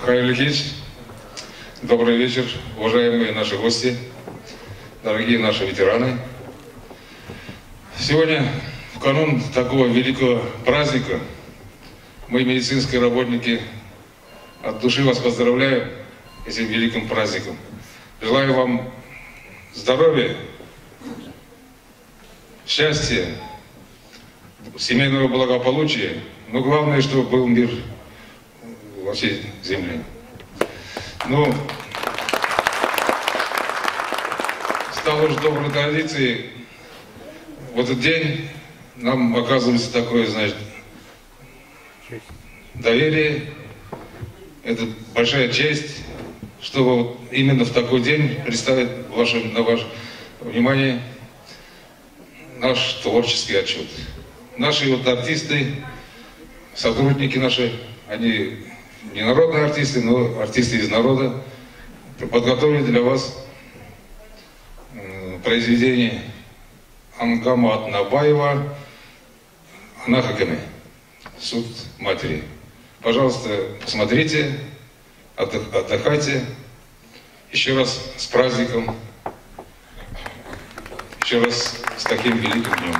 Хәерле кич, добрый вечер, уважаемые наши гости, дорогие наши ветераны. Сегодня, в канун такого великого праздника, мы, медицинские работники, от души вас поздравляем этим великим праздником. Желаю вам здоровья, счастья, семейного благополучия, но главное, чтобы был мир во всей земле. Ну, стало уже доброй традицией, в этот день нам оказывается такое, значит, доверие, это большая честь, чтобы вот именно в такой день представить на ваше внимание наш творческий отчет. Наши вот артисты, сотрудники наши, они не народные артисты, но артисты из народа, подготовили для вас произведение Ангама Атнабаева «Анахаками. Суд матери». Пожалуйста, посмотрите, отдыхайте. Еще раз с праздником, еще раз с таким великим днем.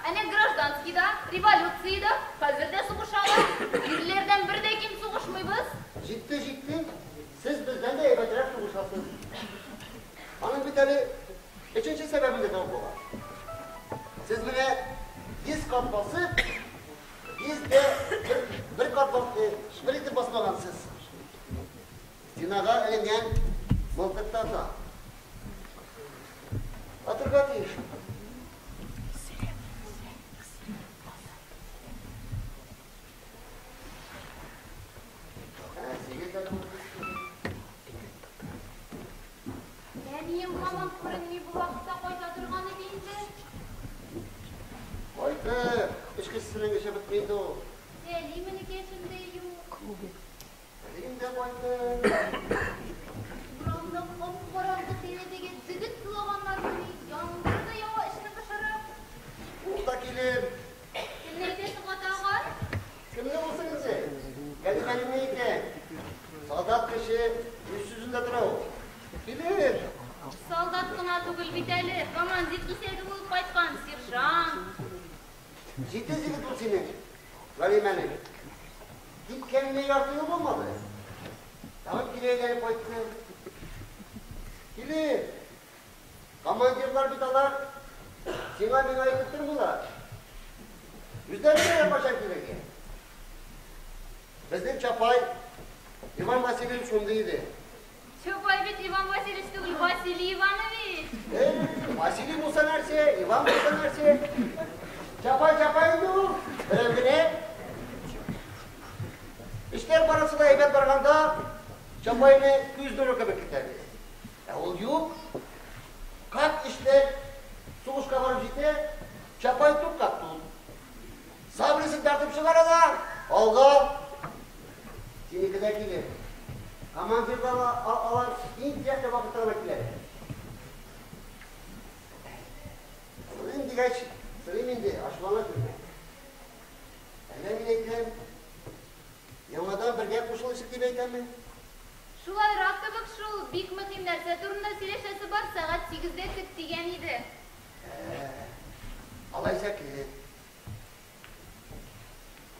Әнә гражданский да, революция да, хәзер дә сугышалар. Ирләрдән бер табып була. Сез менә 100 кат басып, 100 дә бер кат бер итеп басмагансыз. Стенага эленгән мылтык та ата. Атырга тиеш. Әнием һаман күренми, бу вакытта кайта торган иде инде. Кайтыр, эчкечесенең эше бетми инде ул. Сәлим энекәшем дә юк. Сәлим дә кайтыр. Урамда кап-караңгы тирәдәге дегет сулаганнармыни, яңгыр да ява эчне пошырып. Ул да килер. Кемне әйтәсең, Гата агай? Кемне булсын инде? Галимәне икән. Солдат кеше үз сүзендә тора ул. Килер. Солдат кына түгел бит әле, командир кисәге булып кайткан, сержант. Җитез егет ул синең, Галимәнең. Киткәненә ярты ел булмады. Тагын кире әйләнеп кайтты. Килер. Командирлар бит алар сиңа миңа әйтеп тормыйлар. Үзләре генә кайчан килергә. Безнең Чапай Иван Васильевич шундый иде. Чапай бит Иван Васильевич түгел, Василий Иванович. Василий булса нәрсә, Иван булса нәрсә. Чапай Чапай инде ул, берәү генә. Эшләр барысы да әйбәт барганда, Чапайны күз нуры кебек көтәбез. Ә ул юк. Как эшләр сугышка барып җитә, Чапай туктап тут. Сабрысын тартып чыгара да, алга. Синеке дә килер. Командирлар алар иң кирәкле вакытта гына килә. Сорыйм дигәч, сорыйм инде, ачулана күрмә. Әллә мин әйтәм, яңадан бергә кушылышык дип әйтәмме? Шулайрак кебек шул, бик мөһим нәрсә турында сөйләшәсе бар, сәгать 8-дә көт дигән иде. Алайса көт.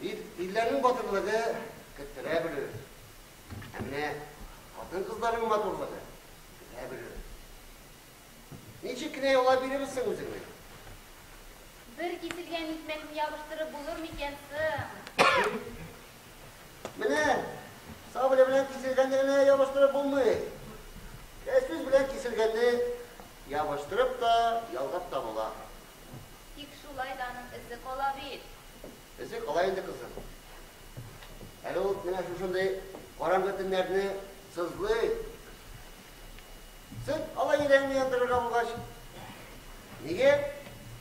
Ирләрнең батырлыгы көттерә белү. Ә менә хатын-кызларның матурлыгы көтә белү. Ничек кенә юллап бирерсең үзеңне? Бер киселгән икмәкне ябыштырып булыр микән соң? Менә сабля белән киселгәнне генә ябыштырып булмый. Сүз белән киселгәнне ябыштырып та, ялгап та була. Тик шулай да аның эзе кала бит. Эзе кала инде, кызым. Әле ул менә шушындый караңгы төннәрне сызлый. Сез алай йөрәгеңне яндырырга булгач, нигә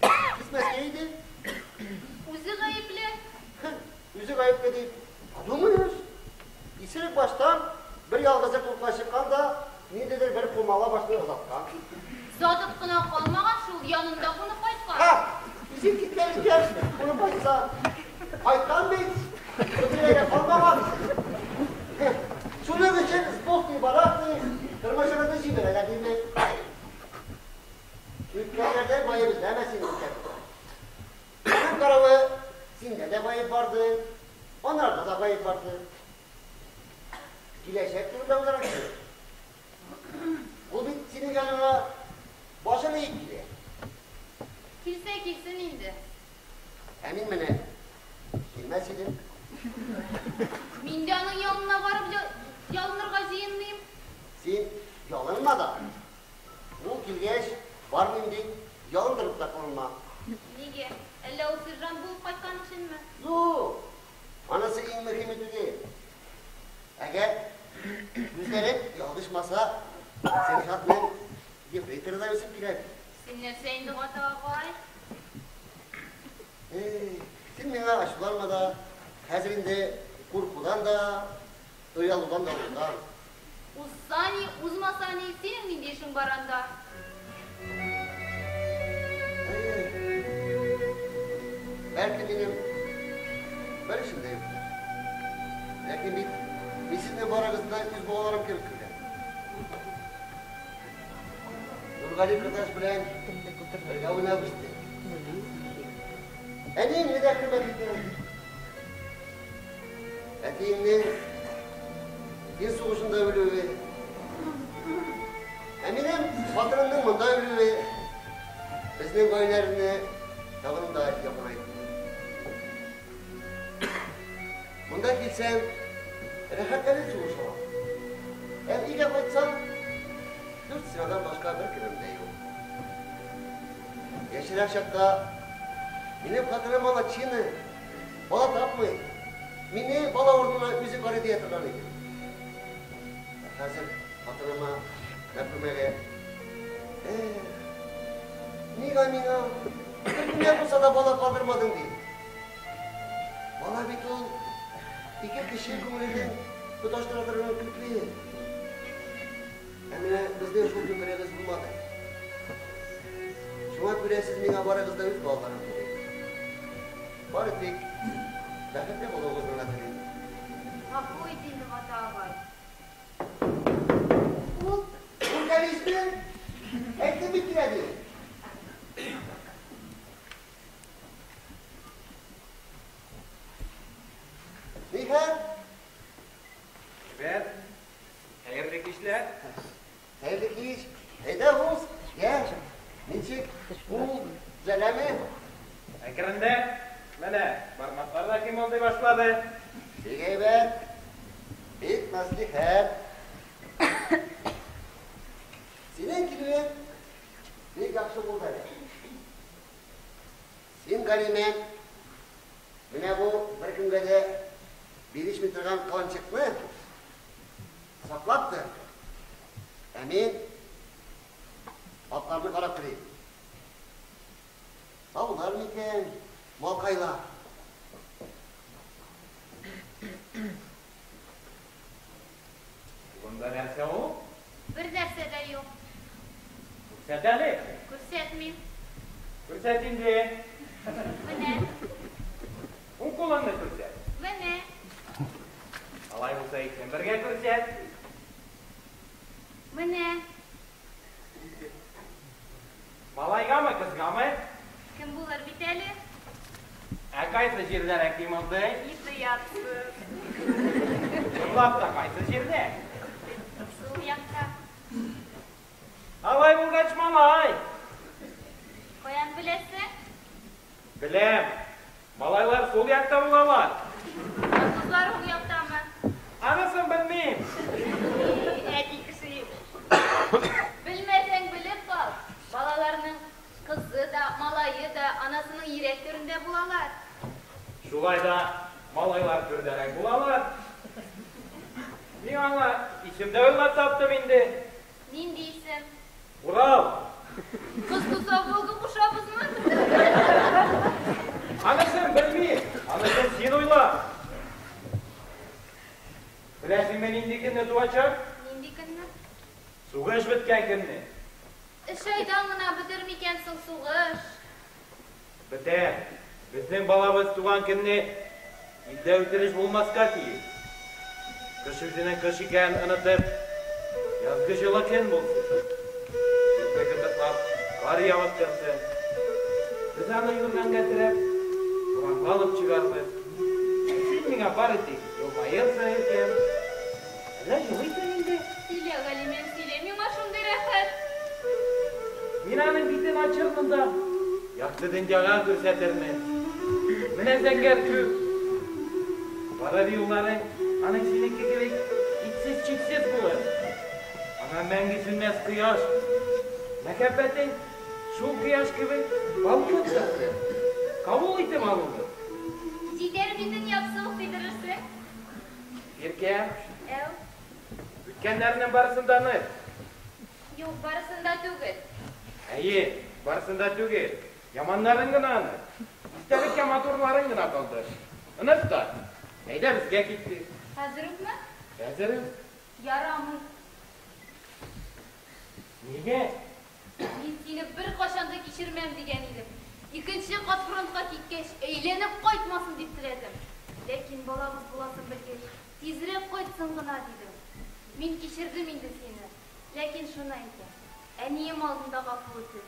кисмәскә иде? Үзе гаепле. Үзе гаепле дип. Подумаешь, исерек баштан бер ялгызы клубка чыккан да, ниндидер бер пумала башны озаткан. Сатып кына калмаган шул, янында кунып кайткан. Ха! Исем киткән икән, кунып кайтса. Кайткан бит, бөтенләйгә калмаган. Шуның өчен спортный баракны, тормышыбызны җибәрәләр димәк. Үткәннәрдә гаеп эзләмә син, үткән. Аның каравы, синдә дә гаеп барды, анарда да гаеп барды. Киләчәк турында уйларга кирәк. Ул бит синең яныңа башын иеп килә. Килсә килсен инде. Ә мин менә килмәс идем. Мин дә аның янына барып ялынырга җыенмыйм. Син ялынма да. Ул килгәч, бармыйм дип, ялындырып та кылынма. Нигә? Әллә ул сержант булып кайткан өченме? Юк. Анысы иң мөһиме түгел. Әгәр күзләрем ялгышмаса, сержантның ефрейторы да үсеп килә. Син нәрсә инде, Гата агай? Эй, син миңа ачуланма да, хәзер инде куркудан да, оялудан да узган. Узса ни, узмаса ни, синең нинди эшең бар анда? Бәлки минем бер эшем дә юктыр. Ләкин бит мин сезнең барыгызны да үз балаларым кебек күрәм. Нургали кордаш белән бергә уйнап үстек. Әниеңне дә хөрмәт итәм. Әтиеңнең ил сугышында үлүе, ә минем хатынымның монда үлүе Бәркәле сугыш ала. Ә өйгә кайтсам, дүрт стенадан башка беркемем дә юк. Яшьрәк чакта минем хатыным молодчина, бала тапмый. Мине бала урынына үзе карый дия торган иде. Ә хәзер хатыныма, мәрхүмәгә, Эх, нигә миңа бер генә булса да бала калдырмадың, ди. Бала бит ул ике кеше күңеленең тоташтыра торган күпре. Ә менә безнең шул күперебез булмады. Шуңа күрә сез миңа барыгыз да үз балаларым кебек. Бары тик бәхетле булуыгызны гына телим. Гафу ит инде, Гата агай. Ул Үркәлисме? Әйттем бит килә дип. Нихәл? Әйбәт. Хәерле кичләр. Хәерле кич. Әйдә, уз. Йә, ничек? Ул төзәләме? Әкренләп. Менә, бармаклар да кыймылдый башлады. Бик әйбәт. Бик мәслихәт. Синең килүең бик яхшы булды әле. Син, Галимә, менә бу беркемгә дә бирешми торган кыланчыкны саклап тор. Ә мин атларны карап керим. Саулар микән, малкайлар? Бунда нәрсә ул? Бер нәрсә дә юк. Күрсәт әле. Күрсәтмим. Күрсәт инде. Менә. Уң кулыңны күрсәт. Менә. Алай булса икесен бергә күрсәт. Менә. Малайгамы, кызгамы? Кем булыр бит әле? Ә кайсы җирдәрәк кыймылдый? Ни тыятсыз? Чынлап та кайсы җирдә? Сул якта. Алай булгач малай. Каян беләсең? Беләм. Малайлар сул якта булалар. Ә кызлар уң яктамы? Анысын белмим. Әти кеше. Белмәсәң белеп кал. Балаларның кызы да, малае да анасының йөрәк түрендә булалар. Шулай да малайлар түрдәрәк булалар. Мин аңа исем дә уйлап таптым инде. Нинди исем? Урал. Кыз туса Волга кушабызмы? Анысын белмим. Анысын син уйла. Беләсеңме нинди көнне туачак? Нинди көнне? Сугыш беткән көнне. Өч айдан гына бетер микән соң сугыш? Бетәр. Безнең балабыз туган көнне илдә үтереш булмаска тиеш. Кыш үзенең кыш икәнен онытып, язгы җылы көн булсын. Безне кытыклап кар явып торсын. Без аны юрганга терәп, урамга алып чыгарбыз. Ә син миңа бары тик елмаерсың икән. Әллә елыйсың инде? Сөйлә, Галимәм, сөйлә, миңа шундый рәхәт. Мин аның битен ачырмын да, якты дөньяга күрсәтермен. Менә зәңгәр күк. Барыр юллары аның синеке кебек иксез-чиксез булыр. Аңа мәңге сүнмәс кояш. Мәхәббәтең шул кояш кебек балкып торсын. Кабул итеп ал аны. Җитәр битен япса ук тидерерсең. Иркә. Әү. Үткәннәрнең барысын да оныт. Юк, барысын да түгел. Әйе, барысын да түгел. Яманнарын гына оныт. Истәлеккә матурларын гына калдыр. Оныт та. Әйдә безгә киттек. Хәзер үкме? Хәзер үк. Ярамый. Нигә? Мин сине беркайчан да кичермәм дигән идем. Икенче кат фронтка киткәч, әйләнеп кайтмасын дип теләдем. Ләкин балабыз буласын белгәч, тизрәк кайтсын гына дидем. Мин кичердем инде сине. Ләкин шуны әйтәм, әнием алдында гафу үтен.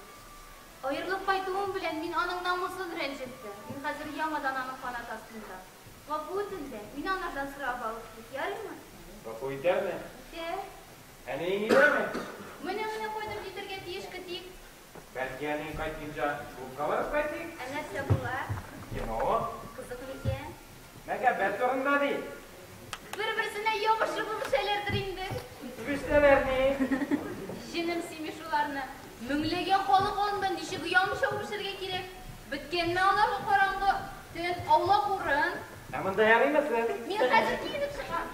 Аерылып кайтуым белән мин аның намусын рәнҗеттем. Мин хәзер яңадан аның канаты астында. Гафу үтен дә, мин анардан сорап алып кит, ярыймы? Гафу итәрме? Итәр. Әниең өйдәме? Менә-менә кайтып җитәргә тиеш, көтик. Бәлки әниең кайтканча клубка барып кайтыйк? Ә нәрсә була? Кино. Кызык микән? Мәхәббәт турында ди. Бер-берсенә ябышып Нәрсәләр ни? Җенем сими шуларны. Меңләгән халык алдында ничек оялмыйча үбешергә кирәк? Беткәнме аларга караңгы төн, аулак урын? Ә монда ярыймы сез? Мин хәзер киенеп чыгам.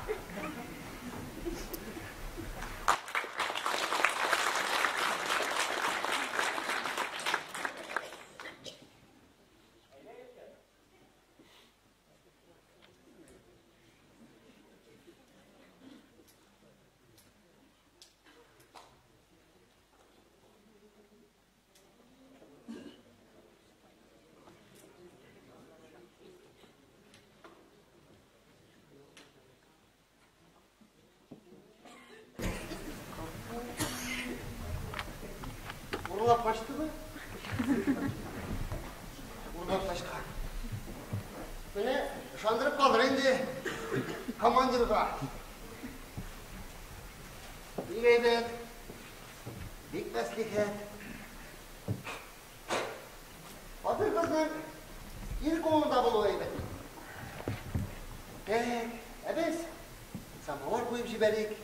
Урлап качтымы? Урлап качкан. Менә ышандырып калдыр инде командирга. Бик әйбәт, бик мәслихәт. Хатын-кызның ир кулында булуы әйбәт. Так, ә без самовар куеп җибәрик.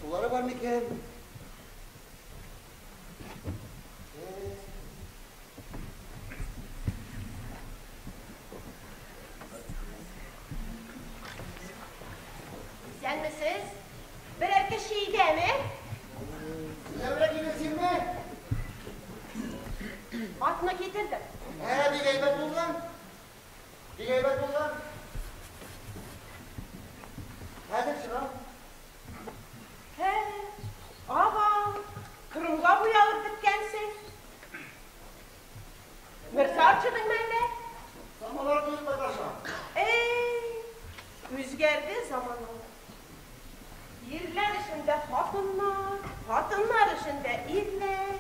Сулары бар микән? Исәнмесез? Берәр кеше өйдәме? Дәүләт килерсеңме? Атны китердем. Ә, бик әйбәт булган. Бик әйбәт булган. Хәзер чыгам. Һә, аба, Кырымга буялып беткәнсең. Нәрсә арчыдың әллә? Самовар куеп кайташа. Эй, үзгәрде замана. Ирләр эшендә хатыннар, хатыннар эшендә ирләр.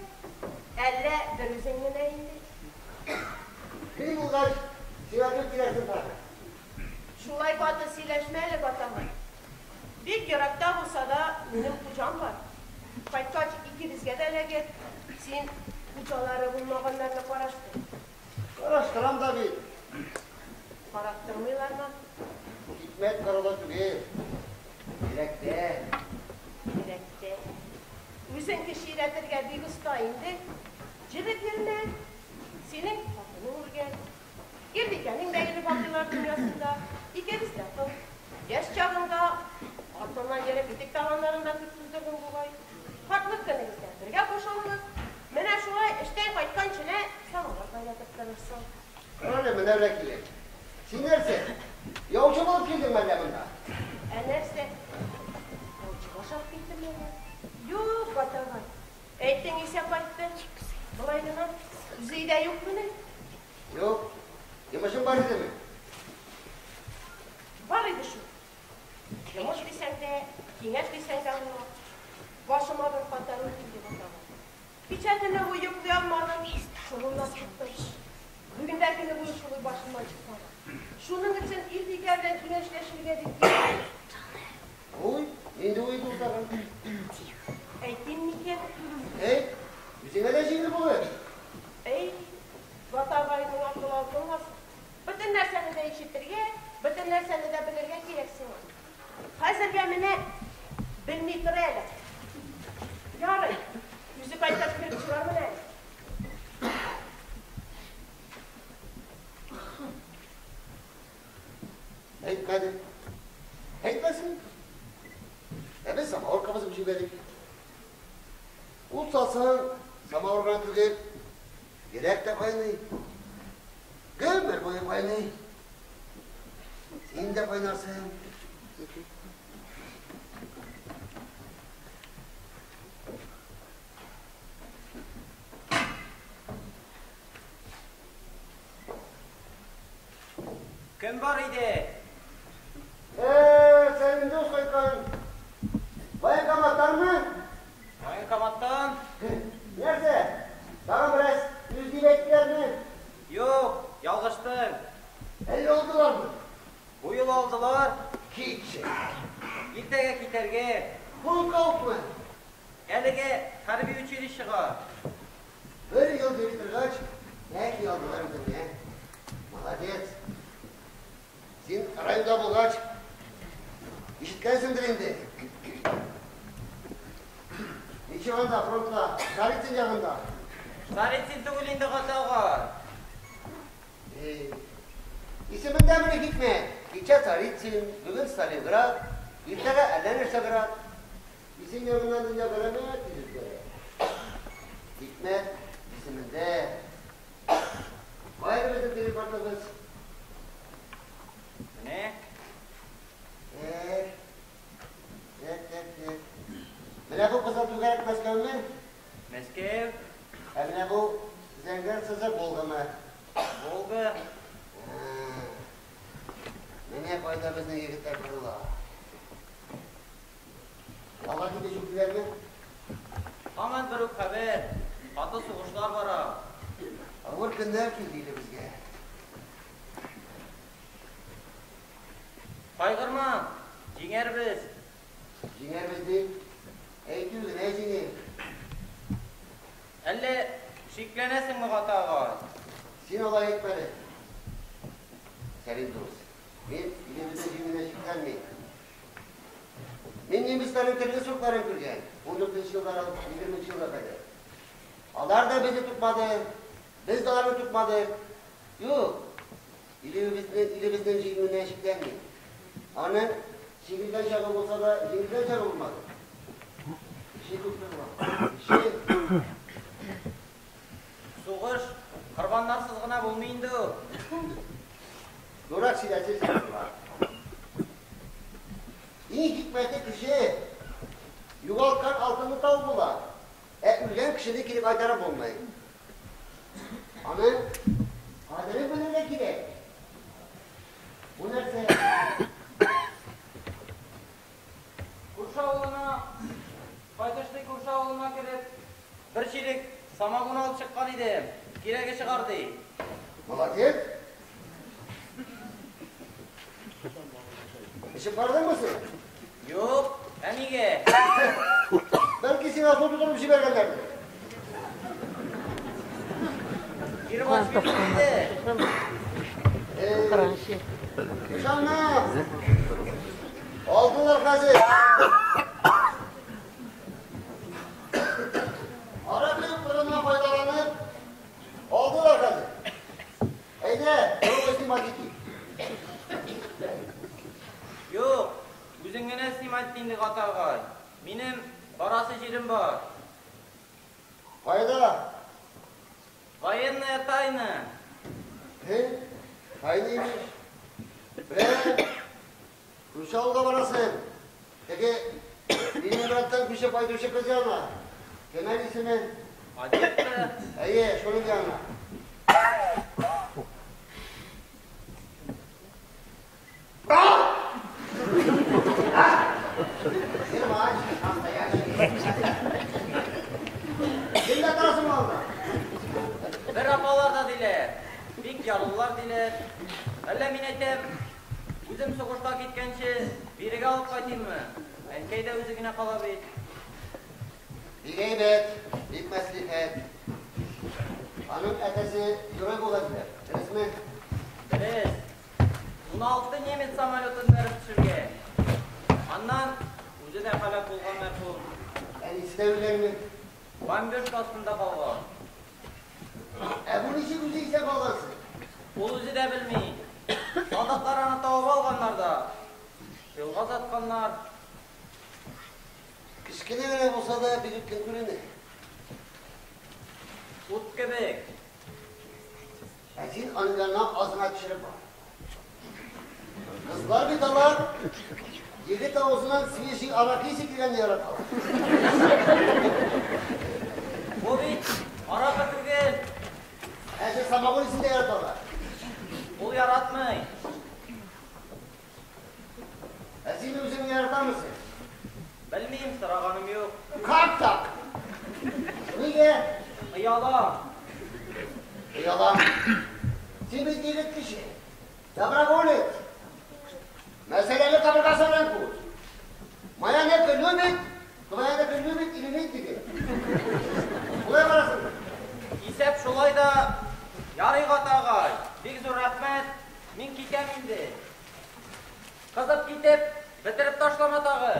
Әллә бер үзең генә инде. Мин булгач, сиңа кем кирәксең тагы? Шулай каты сөйләшмә әле, Батагай. Бик еракта булса да, минем хуҗам бар. Кайткач, икебезгә дә эләгер. Син хуҗалары булмаганнарны караштыр. Караштырам да бит. Караттырмыйлармы? Хикмәт карауда түгел. Йөрәктә. Йөрәктә. Үзең кеше өйрәтергә бик оста инде. Җебеп йөрмә. Синең хатының үлгән. Ирбикәнең дә ире бакыйлар дөньясында. Икебез дә тол. Яшь чагында артыннан йөреп итек табаннарында төртүздердең бугай. Картлык көнегездә бергә кушылыгыз. Менә шулай эштән кайтканчы менә самовар кайнатып торырсың. Карале, менә килә. Син нәрсә? Яучы булып килдеңме әллә монда? Ә нәрсә? Яучы ашап киттеме әллә? Юк, Батагай. Әйттең исә кайтты. Болай гына. Үзе өйдә юкмыни? Юк. Йомышың бар идеме? Бар иде шул. Йомыш дисәң дә, киңәш дисәң дә була. Башыма бер катару килде, Батагай. Кичә төне буе йоклый алмадым. Шуннан чыктым. Бүген дә көне буе шулай башымнан чыкмады. Шуның өчен Ирбикә белән киңәшләшергә дип килдем. Уй, нинди уй бу тагын? Әйтим микән? Әйт, үзеңә дә җиңел булыр. Әй, Батагайның акылы алтынласын. Бөтен нәрсәне дә ишетергә, бөтен нәрсәне дә белергә кирәк сиңа. Хәзергә менә белми тор әле. Ярый, үзе кайткач кереп чыгармын әле. Әйтмәде. Әйтмәсен. Ә без самавыр кабызып җибәрик. Ут салсаң, самавыр гына түгел, йөрәк тә кайный. Гомер буе кайный. Син дә кайнарсың. Кем бар иде? Сәлим дус кайткан. Военкоматтанмы? Военкоматтан? Нәрсә? Тагын бераз үз дип әйттеләрме? Юк, ялгыштың. Әллә алдылармы? Бу юлы алдылар. Китче. Иртәгә китәргә. Фронтка укмы? Әлегә хәрби училищега. Бер ел йөри торгач, нәки алдылар үзеңне. Молодец. Син районда булгач, ишеткәнсеңдер инде. Ничек анда, фронтта, Царицын ягында? Царицын түгел инде, Гата агай. Исемендә менә хикмәт. Кичә Царицын, бүген Сталинград, иртәгә әллә нәрсә град. Исем ягыннан дөнья галәмәт тиз үзгәрә. Хикмәт исемендә. Кая безнең теге картыбыз? Менә. Так. Так, так, так. Менә бу кызыл түгәрәк Мәскәүме? Мәскәү. Ә менә бу зәңгәр сызык Волгамы? Волга. Менә кайда безнең егетләр кырыла. Алар китеп җиттеләрме? Һаман бер үк хәбәр. Каты сугышлар бара. Авыр көннәр килде илебезгә. Кайгырма, җиңәрбез. Җиңәрбез дип, әйтү генә җиңел. Әллә шикләнәсеңме, Гата агай? Син алай әйтмә әле, Сәлим дус. Мин илебезнең җиңүенә шикләнмим. Мин немецларның төрле сортларын күргән, 14 елдан алып 20 елга кадәр. Алар да безне тукмады, без дә аларны тукмадык. Юк, илебезнең җиңүенә шикләнмим. Аның чигелгән чагы булса да, җиңелгән чагы булмады. Кеше күп була. Кеше. Сугыш корбаннарсыз гына булмый инде ул. Дурак сөйләсен син, дурак. Иң хикмәте кеше югалткан алтынны табып була, ә үлгән кешене кире кайтарып булмый. Аның кадерен белергә кирәк. Бу нәрсә? Күрше авылына, кайтышлый күрше авылына кереп, бер чирек самогон алып чыккан идем. Кирәге чыгар ди. Молодец. Эчеп бардың син? Юк, ә нигә? Бәлки сиңа су тутырып җибәргәннәрдер. Кирбач бит инде. Ышанма. Алдылар хәзер. Аракы юклыгыннан файдаланып, алдылар хәзер. Әйдә, дорога снимать итик. Юк, үзең генә снимать инде, Гата агай. Минем барасы җирем бар. Кайда? Военная тайна. Тайна имеш. Бе, күрше авылга барасың. Теге Ленинградтан күчеп кайтучы кыз янына. Кем әле исеме? Одетта. Әйе, шуның янына. Кемдә торасың анда? Бер апалар да диләр. Бик ярлылар диләр. Әллә мин әйтәм, үзем сугышка киткәнче бирегә алып кайтыйммы? Әнкәй дә үзе генә кала бит. Бик әйбәт, бик мәслихәт. Аның әтәсе герой булган диләр. Дөресме? Дөрес. 16 немец самолетын бәреп төшергән. Аннан үзе дә һәлак булган мәрхүм. Әнисе дә үлгәнме? Бомбежка астында калган. Ә бу ничек үзе исән калган соң? Ул үзе дә белми. Солдатлар аны табып алганнар да, тылга озатканнар. Кечкенә генә булса да бик үткен күренә. Ут кебек. Ә син аның янына азына төшереп бар. Кызлар бит алар егет авызыннан свежий аракы исе килгәнне яраталар. Бу бит аракы түгел. Ә син самогон исен дә яраталар. Ул яратмый. Ә син үзең яратамысың? Белмим, сораганым юк. Как так? Нигә? Оялам. Оялам. Син бит егет кеше. Доброволец. Мәсьәләне кабыргасы белән күр. Моя нетка любит, твоя нетка любит или нет дигән. Шулай барасың. Исәп шулай да, ярый, Гата агай, бик зур рәхмәт, мин китәм инде. Кызып китеп, бетереп ташлама тагы.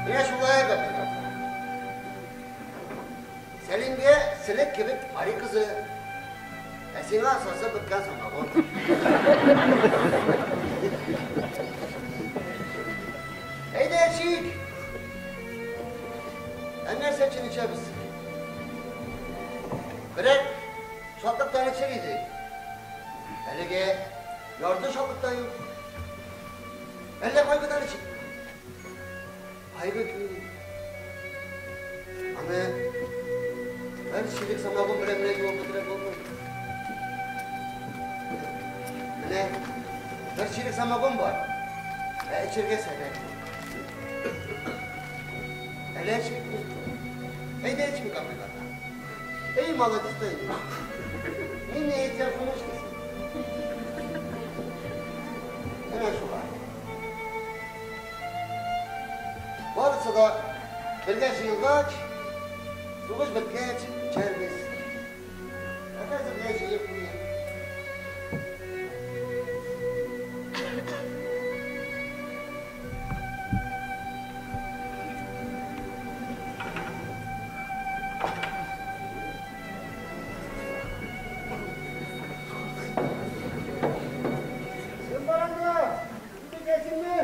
Менә шулай, Габделгафур. Сәлимгә селек кебек мари кызы, ә сиңа сасып беткән самогон. Әйдә, эчик! Ә нәрсә өчен эчәбез? Берәр шатлыктан эчер идек. Әлегә ярты шатлык та юк. Әллә кайгыдан эчик? Кайгы күп. Аны бер чирек самогон белән генә юып бетереп булмый. Менә бер чирек самогон бар. Ә эчәргә сәбәп. Әллә эчмикме? Әйдә эчмик, абыйлар. Эй, молодец ты. Мин ни әйтсәм, шуны эшлисең. Менә шулай. Барысы да бергә җыелгач, сугыш беткәч, эчәрбез. Ә хәзергә җыеп куйыйк. Кем бар анда? Бикәсеңме?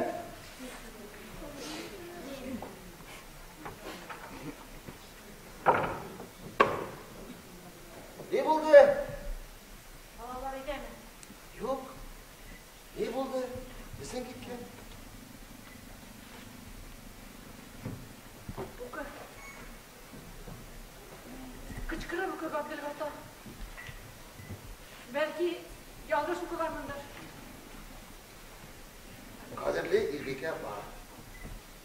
Ни булды? Балалар өйдәме? Юк. Ни булды? Исең киткән. Укы. Кычкырып укы, Габделгата. Бәлки, ялгыш укыганмындыр. Кадерле Илбикә апа,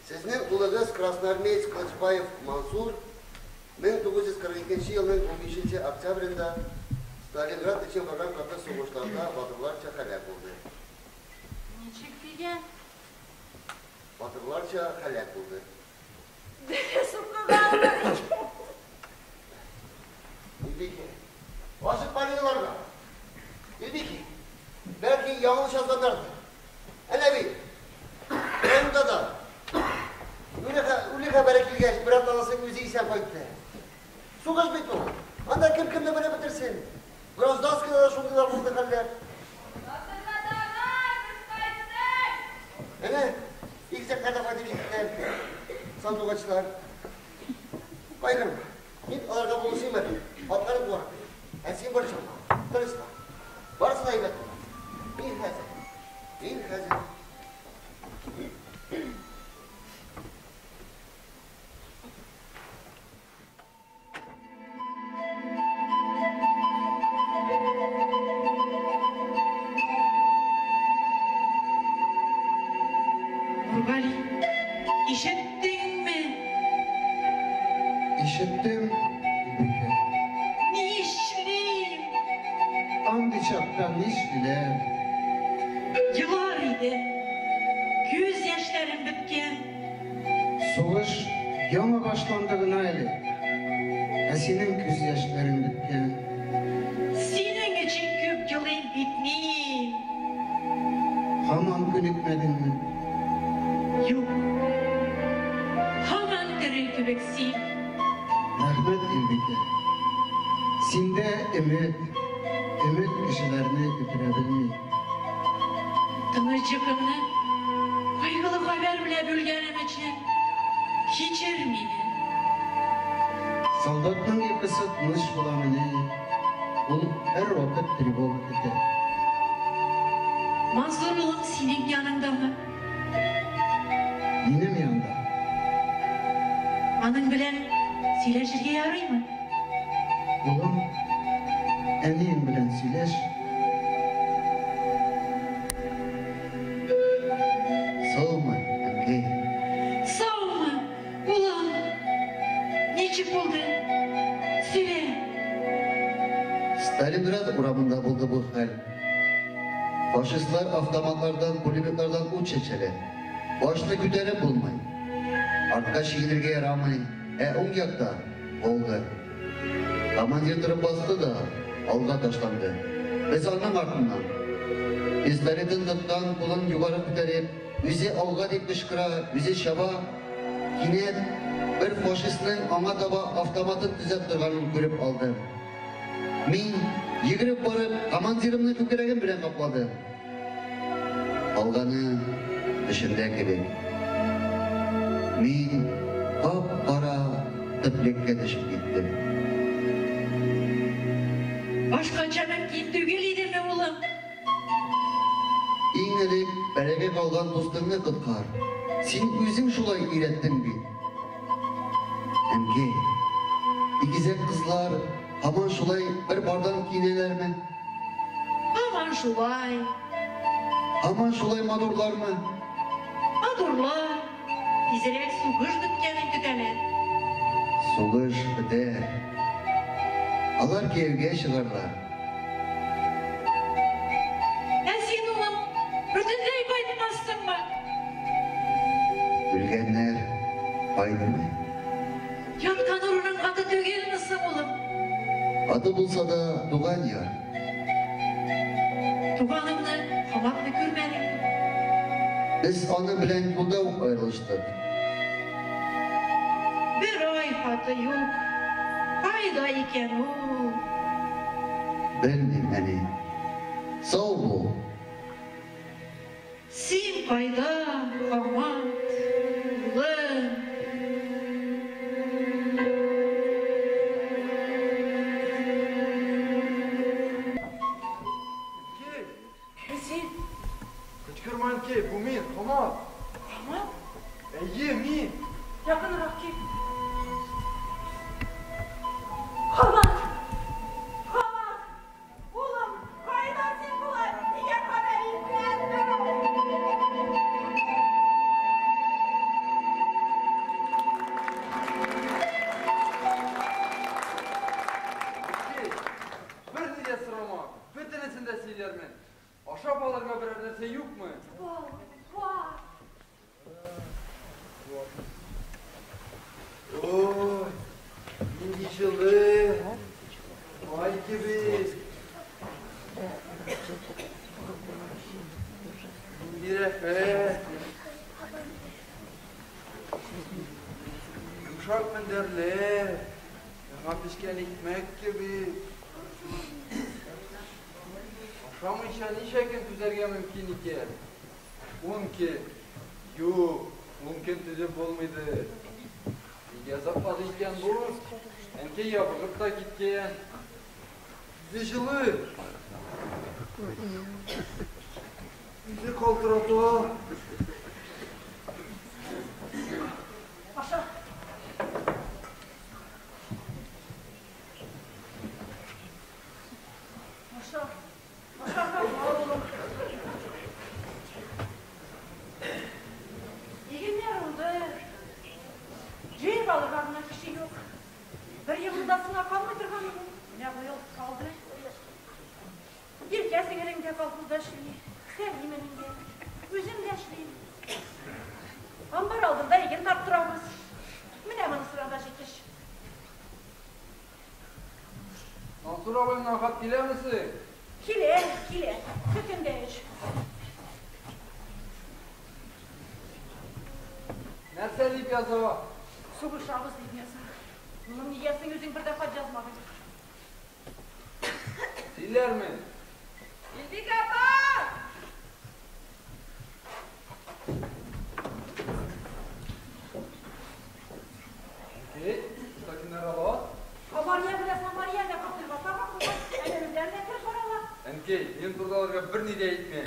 сезнең улыгыз красноармеец Кылычбаев Мансур 1942 елның 15 октябрендә Сталинград өчен барган каты сугышларда батырларча һәлак булды. Ничек дигән? Батырларча һәлак булды. Дөрес укыганмын икән. Илбикә, ашыкма еларга. Илбикә, бәлки яңлыш язганнардыр. Әнә бит, районда да үле хәбәре килгәч, бер атнанасы үзе исән кайтты. Сугыш бит ул. Анда кем кемне белеп бетерсен. Гражданскийда да шундыйлар булды хәлләр. Әнә, игезәкләр дә кайтып җиттеләр. Сандугачлар. Кайгырма. Мин аларга булышыйм әле. Атларын куарып бирим. Ә син борчылма. Тынычлан. Барысы да әйбәт була. Мин хәзер. Мин хәзер. Нургали, ишеттеңме? Ишеттем, Илбикә. Нишлим? Андый чакта нишлиләр? Елар идем. Күз яшьләрем беткән. Сугыш яңа башланды гына әле. Ә синең күз яшьләрең беткән. Синең өчен күп елыйм бит мин. Һаман күнекмәдеңме? Юк. Һаман тере кебек син. Рәхмәт, Илбикә. Синдә өмет, өмет кешеләрне үтерә белми. Тыныч йокымны кайгылы хәбәр белән бүлгәнем өчен кичер мине. Солдатның йокысы тыныч буламыни? Ул һәрвакыт тревога көтә. Мансур улым синең яныңдамы? Минем янда. Аның белән сөйләшергә ярыймы? Улым, әниең белән сөйләш. Саумы, әнкәй? Саумы, улым? Ничек булды? Сөйлә. Сталинград урамында булды бу хәл. Фашистлар автоматлардан, пулеметлардан ут чәчәләр. Башны күтәреп булмый. Артка чигенергә ярамый, ә уң якта Волга. Командир торып басты да алга ташланды. Без аның артыннан. Пистолетын тоткан кулын югары күтәреп, үзе алга дип кычкыра, үзе чаба. Кинәт бер фашистның аңа таба автоматын төзәп торганын күреп алдым. Мин йөгереп барып, командирымны күкрәгем белән капладым. Калганы төшемдә кебек. Мин кап-кара төплеккә төшеп киттем. Башкача мөмкин түгел идеме, улым? Иң элек бәлагә калган дустыңны коткар. Син үзең шулай өйрәттең бит. Әнкәй, игезәк кызлар һаман шулай бер бардан киенәләрме? Һаман шулай. Һаман шулай матурлармы? Матурлар. Тизрәк сугыш беткәнен көтәләр. Сугыш бетәр. Алар кияүгә чыгарлар. Ә син, улым, бөтенләй кайтмассыңмы? Үлгәннәр кайтмый. Яткан урының каты түгелме соң, улым? Каты булса да, туган яр. Туганыңны һаман да күрмәдеңме? Без аның белән юлда ук аерылыштык. Бер ай хаты юк. Кайда икән ул? Белмим, әни. Сау бул. Син кайда, Хамат, улым? Әнкәй! Кем син? Кычкырма, әнкәй, бу мин, Хамат. Хамат? Әйе, мин. Якынрак кил. Хамат! Хамат! Улым, кайда син болай? Нигә хәбәр итмәдең? Әнкәй, берни дә сорама, бөтенесен дә сөйләрмен. Ашап алырга берәр нәрсә юкмы? Бар, бар. Ой, нинди җылы, ай кебек. Нинди рәхәт. Йомшак мендәрләр, яңа пешкән икмәк кебек. Ашамыйча ничә көн түзәргә мөмкин икән? Ун көн. Юк, ун көн түзеп булмыйдыр. Нигә озаклады икән бу? Әнкәй ябыгып та киткән. Үзе җылы. Үзе калтырата. Аша. Аша. Ашарга бар, улым. Игеннәр уңды. Җыеп алырга гына кеше юк. Бер елны да сына калмый торган иде. Менә быел калды. Иркә сеңелең дә колхозда эшли. Сәлименең дә. Үзем дә эшлим. Амбар алдында иген тарттырабыз. Менә монысына да җитеш. Мансур абыеңнан хат киләме соң? Килә, килә. Көтен дә эч. Нәрсә дип яза? Сугышабыз дип яза. Улым, нигә соң үзең бер дә хат язмадың? Сөйләрмен. Илбикә апа! Әнкәй, монда кемнәр ала? Самария белән Самария дә каптырга тагын булган, әле үзләре дә кереп баралар. Әнкәй, минем турыда аларга берни дә әйтмә.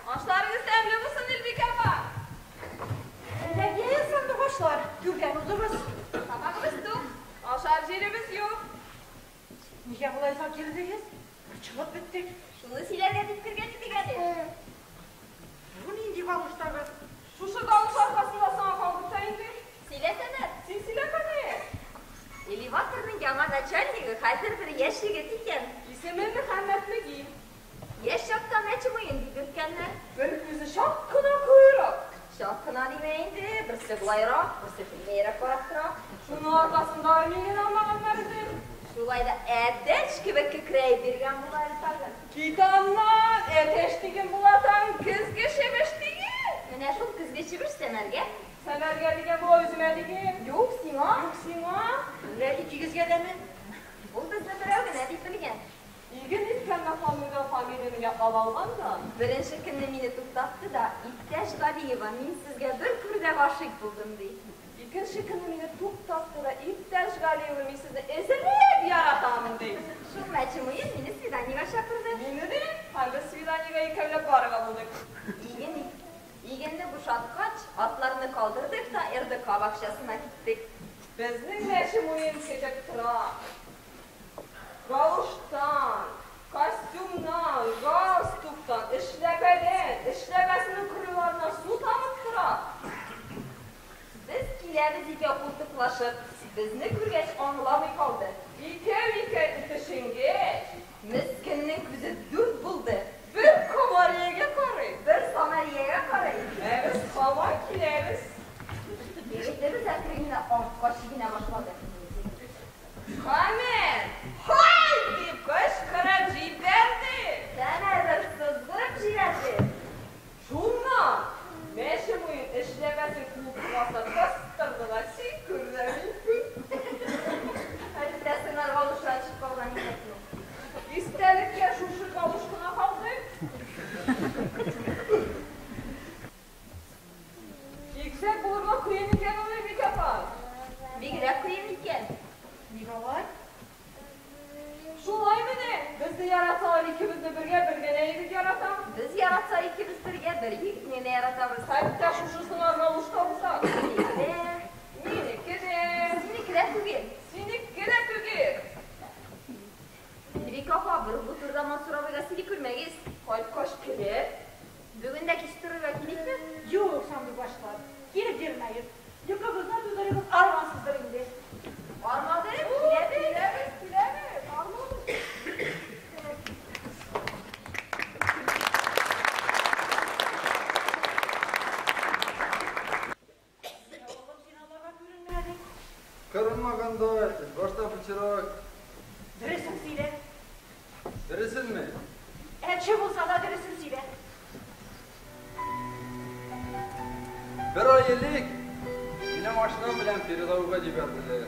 Ашларыгыз тәмле булсын, Илбикә апа! Әйдәгез, сандугачлар, түрдән узыгыз. Тамагыбыз тук, ашар җиребез юк. Нигә болай озак йөрдегез? Борчылып беттек. Шуны сөйләргә дип кергән идек әле. Бу нинди тавыш тагы? Шушы тавыш аркасында соңа калдык та инде. Сөйләсәнә. Син сөйлә кәне. Элеваторның яңа начальнигы хәзер бер яшь егет икән. Исеме Мөхәммәт Мөгин. Яшь чакта мәче муен дип йөрткәннәр. Бер күзе чак кына куерак. Чак кына димә инде, берсе болайрак, берсе тегеләйрәк карап тора. Шуның аркасында армиягә дә алмаганнар үзен. Шулай да әтәч кебек кекрәеп йөргән була әле тагын. Кит аннан, әтәч диген буласың, көзге чебеш диген. Менә шул көзге чебеш Сәмәргә. Сәмәргә дигән була, үземә диген. Юк, сиңа. Юк, сиңа. Әллә икегезгә дәме? Ул безне берәү генә дип белгән. Иген иткән Фамилия фамилияне яклап алган да. Беренче көнне мине туктатты да, иптәш Галиева, мин сезгә бер күрүдә гашыйк булдым, ди. Икенче көнне мине туктатты да, иптәш Галиева, мин сезне өзелеп яратам, ди. Шул мәче муен мине свиданиегә чакырды. Мине дә, һәм без свиданиегә икәүләп барырга булдык. Иген, игенне бушаткач, атларны калдырдык та РДК бакчасына киттек. Безнең мәче муен көтеп тора. Галуштан, костюмнан, галстуктан, эшләпәдән, эшләпәсенең кырыйларына су тамып тора. Без киләбез икәү култыклашып, безне күргәч аңламый калды. Икәү-икәү итешенгәч, мескеннең күзе дүрт булды. Бер Камариягә карый, бер Самариягә карый. Ә без һаман киләбез. Егетебез әкрен генә артка чигенә башлады. Камил, һай! Дип кычкырып җибәрде. Сәмәр бер сызгырып җибәрде. Шуннан мәче муен эшләпәсен култык астына кыстырды да, син күр дә мин күр. Хәтта сыңар галушлар төшеп калган икән. Истәлеккә шушы галуш кына калды. Иксәк булырга кыен икән ул, бик апа. Бигрәк кыен икән. Ник алай? Шулай менә, безне яратсалар икебезне бергә, бер генә егет яратам. Без яратса икебез бергә, бер егетне генә яратабыз. Хәтта шушы сыңар галушта булса. Синеке дә. Минеке дә. Синеке дә түгел. Синеке дә түгел. Бик апа, бер бу турыда Мансур абыйга сөйли күрмәгез. Кайткач килер. Бүген дә кич торырга киликме? Юк, сандугачлар, килеп йөрмәгез. Йокыгызны туйдырыгыз, аргансыздыр инде. Армадык, киләбез. Киләбез, киләбез, армадык. Oğlum син аларга күренмәдең. Кырынмаганда, башта пычрак. Дөресен сөйлә. Дөресенме? Әче булса да дөресен сөйлә. Бер ай элек мине машина белән передовойга җибәрделәр.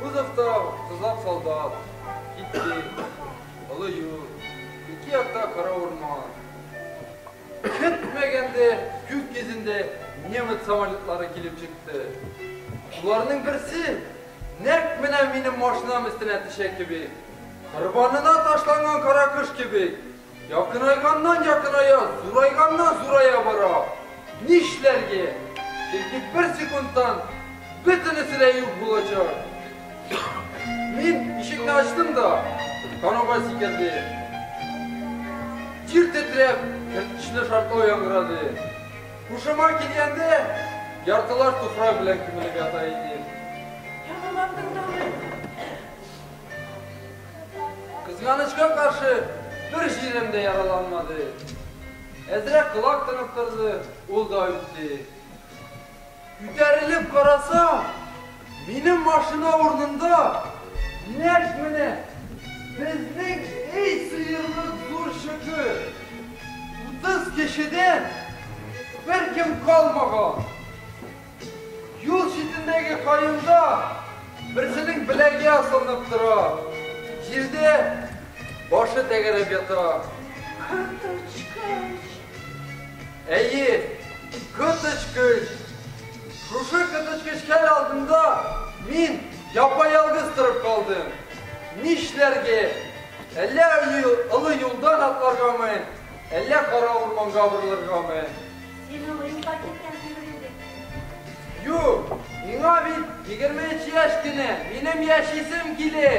Кузовта утызлап солдат. Киттек. Олы юл. Ике якта кара урман. Көтмәгәндә күк йөзендә немец самолетлары килеп чыкты. Уларның берсе нәкъ менә минем машинам өстенә төшә кебек. Корбанына ташланган каракош кебек. Якынайганнан якыная, зурайганнан зурая бара. Нишләргә? Чөнки бер секундтан бөтенесе дә юк булачак. Мин ишекне ачтым да, канауга сикердем. Җир тетрәп, кирпечле шартлау яңгырады. Һушыма килгәндә, яртылаш туфрак белән күмелеп ята идем. Яраландың дамы? Кызганычка каршы, бер җирем дә яраланмады. Әзрәк колак тынып торды, ул да үтте. Күтәрелеп карасам, минем машина урынында нәкъ менә безнең өй сыерлык зур чокыр. 30 кешедән беркем калмаган. Юл читендәге каенда берсенең беләге асылынып тора. Җирдә башы тәгәрәп ята. Коточкыч. Әйе, коточкыч. Шушы коточкыч хәл алдында мин япа-ялгыз торып калдым. Нишләргә? Әллә олы юлдан атларгамы, әллә кара урманга борылыргамы? Син олы юлга киткәнсеңдер инде. Юк, миңа бит 23 яшь кенә, минем яшисем килә.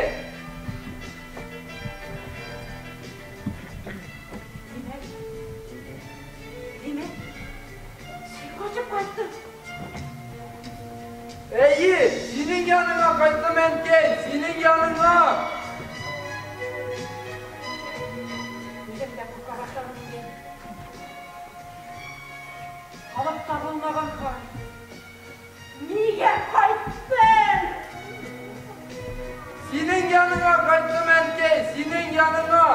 Димәк, димәк, син качып кайттың. Әйе, синең яныңа кайттым, әнкәй, синең яныңа. Үзем дә курка башладым инде. Халыкта булмаган хәл. Нигә кайттың? Синең яныңа кайттым, әнкәй, синең яныңа.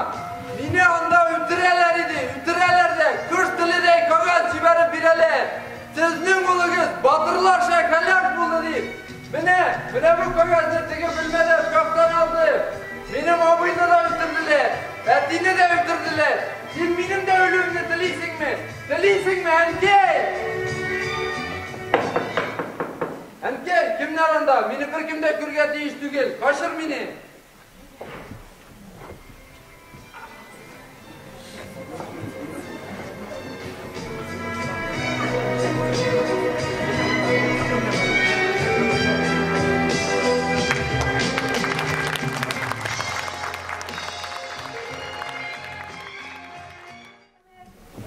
Мине анда үтерәләр иде, үтерәләр дә, кош теледәй кәгазь җибәреп бирәләр. Сезнең улыгыз батырларча һәлак булды дип. Менә, менә бу кәгазьне теге бүлмәдә шкафтан алдым. Минем абыйны да үтерделәр, әтине дә үтерделәр. Син минем дә үлүемне телисеңме? Телисеңме, әнкәй? Әнкәй, кемнәр анда? Мине беркем дә күрергә тиеш түгел. Качыр мине.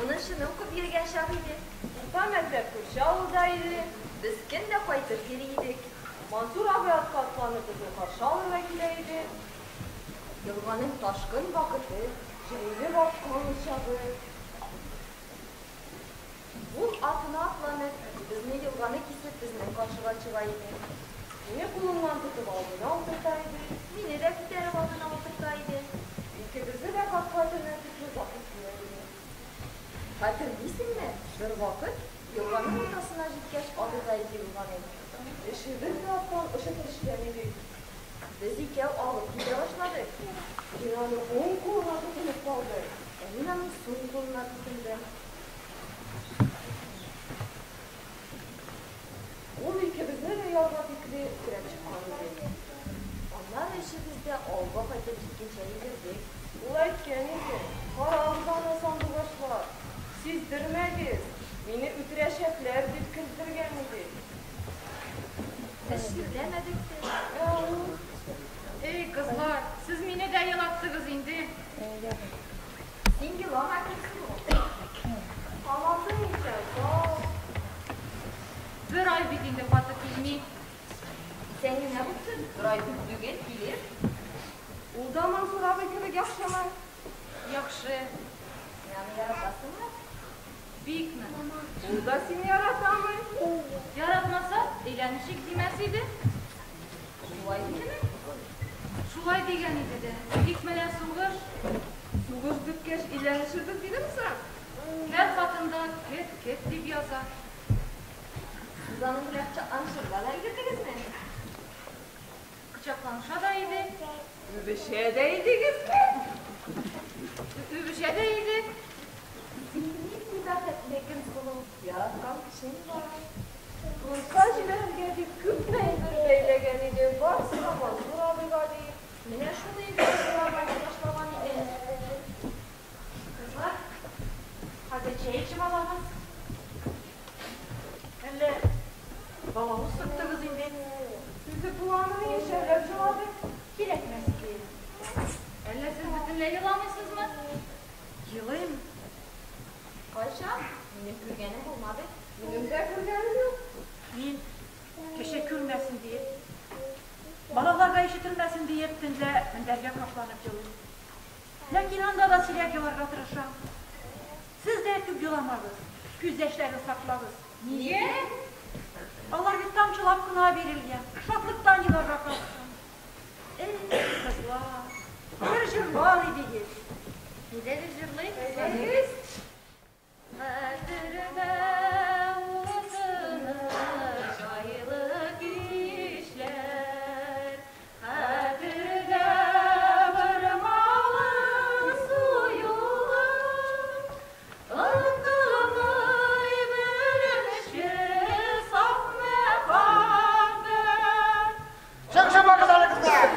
Унынчыны укып йөргән чак иде. Урта мәктәп күрше авылда иде. Без көн дә кайтып йөри идек. Мансур абый атка атланып безне каршы алырга килә иде. Елганың ташкын вакыты, җәелеп аккан чагы. Ул атына атланып, безне елганы кисеп безнең каршыга чыга иде. Мине кулымнан тотып алдына утырта иде. Мине дә күтәреп алдына утырта иде. Икебезне дә капка төбенә тикле озатып килә иде. Хәтерлисеңме, бервакыт елганың уртасына җиткәч аты да егылган иде. Өчебез дә аттан очып төшкән идек. Без икәү агып китә башладык. Мин аның уң кулына тотынып калдым. Ә мин аның сул кулына тотындым. Ул икебезне дә ярга тикле терәп чыккан иде. Аннары өчебез дә авылга кайтып җиткәнчә йөгердек. Ул әйткән иде, карагыз аны, сандугачлар, сиздермәгез, мине үтерәчәкләр, дип көлдергән иде. Без чирләмәдек тә. Ә ул? Эй, кызлар, сез мине дә елаттыгыз инде. Син елама, Көлсылу. Канатың исән, сау. Бер ай бит инде хаты килми. Исән генә булсын, бер ай күп түгел, килер. Ул да Мансур абый кебек яхшымы? Яхшы. Син аны яратасыңмы? Бик нык. Ул да сине яратамы? Яратмаса, өйләнешик димәс иде. Шулай дидеме? Шулай дигән иде дә. Тик менә сугыш. Сугыш беткәч өйләнешербез дидеме соң? Һәр хатында кет, кет дип яза. Сез аның белән кочакланышырга да өлгердегезме? Кочакланыша да идек. Үбешә дә идегезме? Үбешә дә идек. Син нинди бәхетле, Көнсылу, яраткан кешең бар. Фронтка җибәрергә дип күпме әйбер бәйләгән идем, барысы да Мансур абыйга дип. Менә шул әйберләр кайта башлаган иде. Кызлар, хәзер чәй эчеп алабыз. Әллә балавыз сыктыгыз инде? Сүзе буламыни, шәүләп җыладык. Кирәкмәс иде. Әллә сез бөтенләй еламыйсызмы? Елыйм. Кайчан? Минем күргәнем булмады. Минем дә күргәнем юк. Мин кеше күрмәсен диеп, балаларга ишетелмәсен диеп, төнлә мендәргә капланып елыйм. Ләкин анда да сирәк еларга тырышам. Сез дә күп еламагыз, күз яшьләрен саклагыз. Нигә? Алар бит тамчылап кына бирелгән, шатлыктан еларга калсын. Эй, кызлар, бер җырлар идегез. Әйдәгез җырлыйк. Әйдәгез. Хәтердә утынып җайлы кичләр, хәтердә бер малын суюлы, онытылмый беренче саф мәхәббәт. Чык, чабагыз аны, кызлар!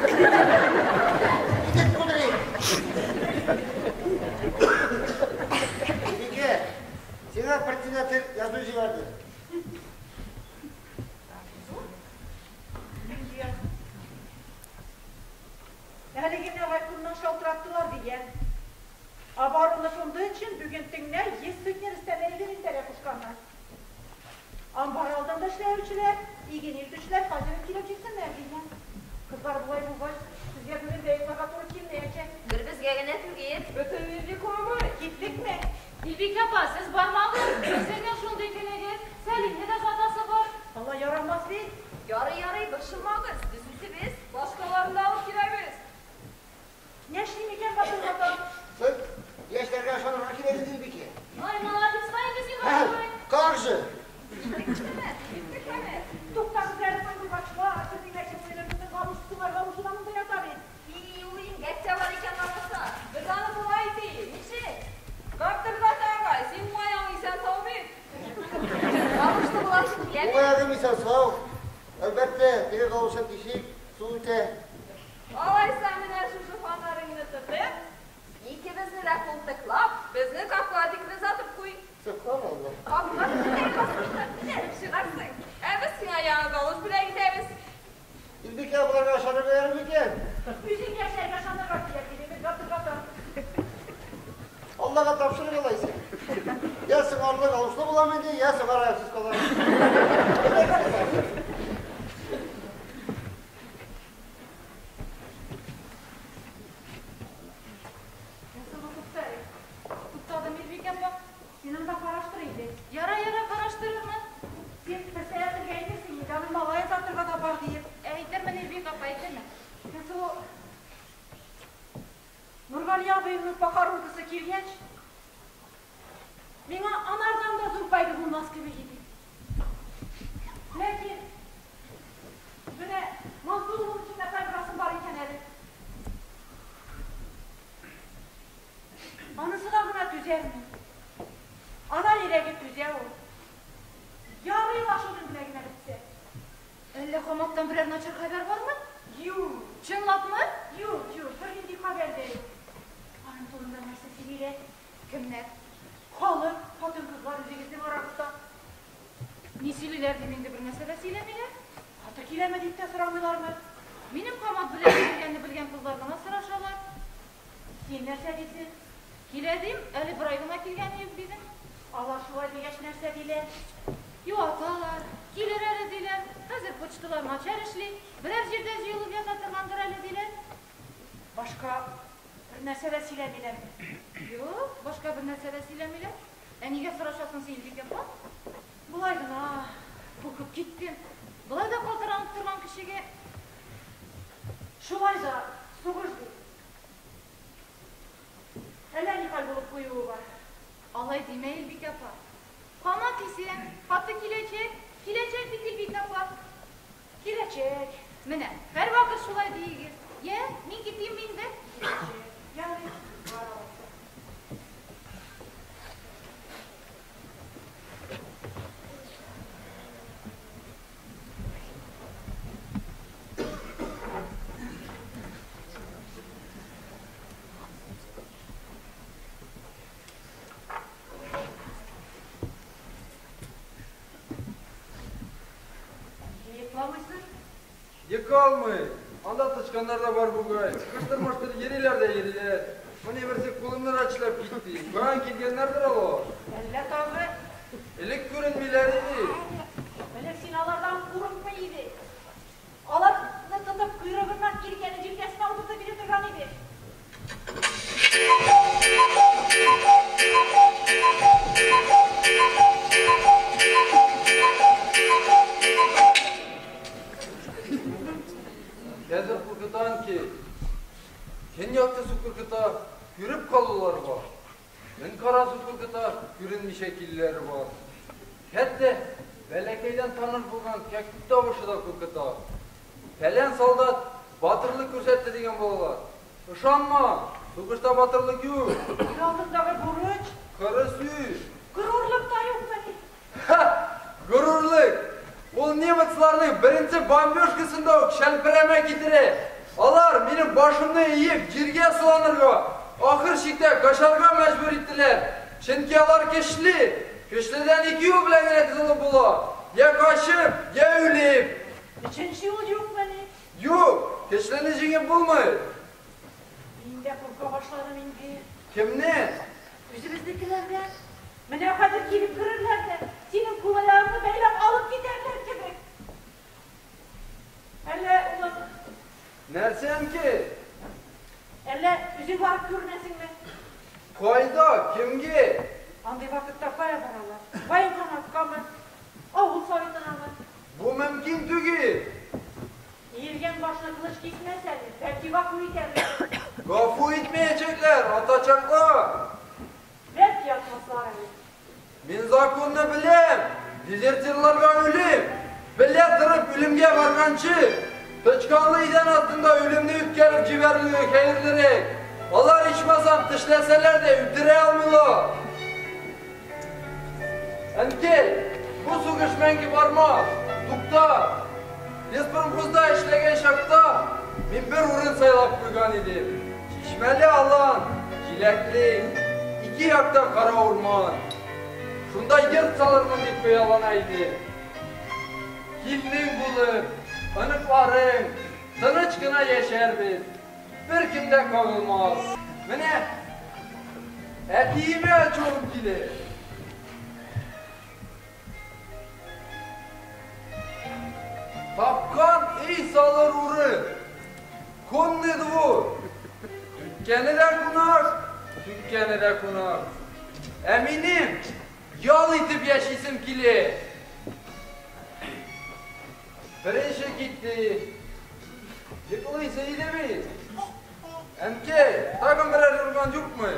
Итек кудырыйм. Илбикә, сиңа председатель язу җибәрде. Нинди язу? Әле генә райкомнан шалтыраттылар дигән. Оборона фонды өчен бүген төнлә 100 центнер өстәмә иген илтәргә кушканнар. Амбар алдында эшләүчеләр, иген илтүчеләр хәзер үк килеп җитсеннәр дигән. Кызлар, болай булгач, сезгә бүген дә йокларга туры килмәячәк. Бер безгә генә түгел. Бөтен илгә куамай. Киттекме? Илбикә апа, сез бармагыз. Сезнең шундый көнегез. Сәлимне дә сатасы бар. Алай ярамас бит. Ярый, ярый, борчылмагыз, без үзебез. Башкаларны да алып киләбез. Нәрсә икән батыр хатын? Сез исән-сау. Әлбәттә, теге галошын тишек, су үтә. Алайса менә шушы фонарыңны тотып, икебезне дә култыклап, безне капка тикле озатып куй. Сөбханалла. Капка төбендәге баскычтан күтәреп чыгарсың. Ә без сиңа яңа галош бүләк итәбез. Илбикә, боларга ышанырга ярый микән? Үзең яшьләргә ышанырга кирәк, диде Габдул Гатар. Аллага тапшырыйк алайса. Я сыңарлы галошлы булам инде, я сыңар аяксыз калам. Сылу, тукта әле. Туктадым, Илбикә апа. Син анда караштыр инде. Яра, яра, караштырырмын. Син берсә әйтергә әйтерсең инде, аны малай озатырга да бар диеп. Әйтермен, Илбикә апа, әйтермен. Сылу, Нургали абыеңның похоронкасы килгәч, миңа анардан да зур кайгы булмас кебек иде. Ләкин менә Мансуровның өчен дә кайгырасым бар икән әле. Анысына гына түзәрмен. Ана йөрәге түзә ул. Ярый ла шуның белән генә бетсә. Әллә Хаматтан берәр начар хәбәр бармы? Юк. Чынлапмы? Юк, юк, бернинди хәбәр дә юк. Аның турында нәрсә сөйлиләр? Кемнәр? Халык, хатын-кызлар үзегезнең арагызда. Ни сөйлиләр дип инде, бер нәрсә дә сөйләмиләр. Хаты киләме дип тә сорамыйлармы? Минем Хамат белән килгәнне белгән кызлар гына сорашалар. Син нәрсә дисең? Килә дим, әле бер ай гына килгәне юк дидем. Алар шулай дигәч нәрсә диләр? Юаталар, килер әле диләр. Хәзер почталар начар эшли, берәр җирдә җыелып ята торгандыр әле диләр. Башка бер нәрсә дә сөйләмиләрме? Юк, башка бер нәрсә дә сөйләмиләр. Ә нигә сорашасың син, Илбикә апа? Болай гына. Куркып киттем. Болай да калтыранып торган кешегә. Шулай да сугыш бит. Әллә ни хәл булып куюы бар. Алай димә, Илбикә апа. Хамат исән, хаты киләчәк, киләчәк бит, Илбикә апа. Киләчәк. Менә, һәрвакыт шулай диегез. Йә, мин китим инде. Киләчәк. Ярый, бар алайса. Йокламыйсың? Йоклый. Анда тычканнар да бар бугай. Кыштыр-мыштыр йөриләр дә йөриләр. Менә берсе кулымны да тешләп китте. Каян килгәннәрдер алар? Әллә тагы? Элек күренмиләр иде. Элек син алардан курыкмый идең. Аларны тотып койрыгыннан иркәне җилкәсенә утыртып йөри торган иде. Хәзер куркыта ки. Көньякта су куркыта, күреп калулар бар. Көн кара су куркыта, күренмичә килүләре бар. Хәтта бәләкәйдән таныш булган кәккүк тавышы да куркыта. Фәлән солдат батырлык күрсәтте дигән булалар. Ышанма, сугышта батырлык юк. Ил алдындагы бурыч. Коры сүз. Горурлык та юкмыни? Ха! Горурлык! Ул немецларның беренче бомбежкасында ук шәлперәмә китерә. Алар минем башымны иеп җиргә сыланырга, ахыр чиктә качарга мәҗбүр иттеләр. Чөнки алар көчле. Көчледән ике юл белән генә котылып була. Я качып, я үлеп. Өченче юл юкмыни? Юк, көчлене җиңеп булмый. Мин дә курка башладым инде. Кемнән? Үзебезнекеләрдән. Менә хәзер килеп керерләр дә, синең кул-аягыңны бәйләп алып китәрләр кебек. Әллә, улым? Нәрсәм ки? Әллә үзең барып күренәсеңме? Кайда? Кемгә? Андый вакытта кая баралар? Военкоматкамы? Авыл советынамы? Бу мөмкин түгел. Иелгән башны кылыч кисмәс әле, бәлки гафу итәрләр. Гафу итмәячәкләр, атачаклар. Бәлки атмаслар әле. Мин законны беләм. Дезертирларга үлем. Белә торып үлемгә барганчы, тычканлы идән астында үлемне үткәреп җибәрүе хәерлерәк. Алар ичмасам тешләсәләр дә үтерә алмыйлар. Әнкәй, бу сугыш мәңге бармас. Тукта! Леспромхозда эшләгән чакта мин бер урын сайлап куйган идем. Чишмәле алан, җиләкле, ике якта кара урман. Шунда йорт салырмын дип хыяллана идем. Киленең булып, оныкларың, тыныч кына яшәрбез. Беркем дә кагылмас. Менә әтиемә ачуым килә. Тапкан өй салыр урын, конный двор. Үткәне дә кунак, сүккәне дә кунак. Ә минем ял итеп яшисем килә. Беренче китте. Йоклыйсы иде бит. Әнкәй, тагын берәр юрган юкмы?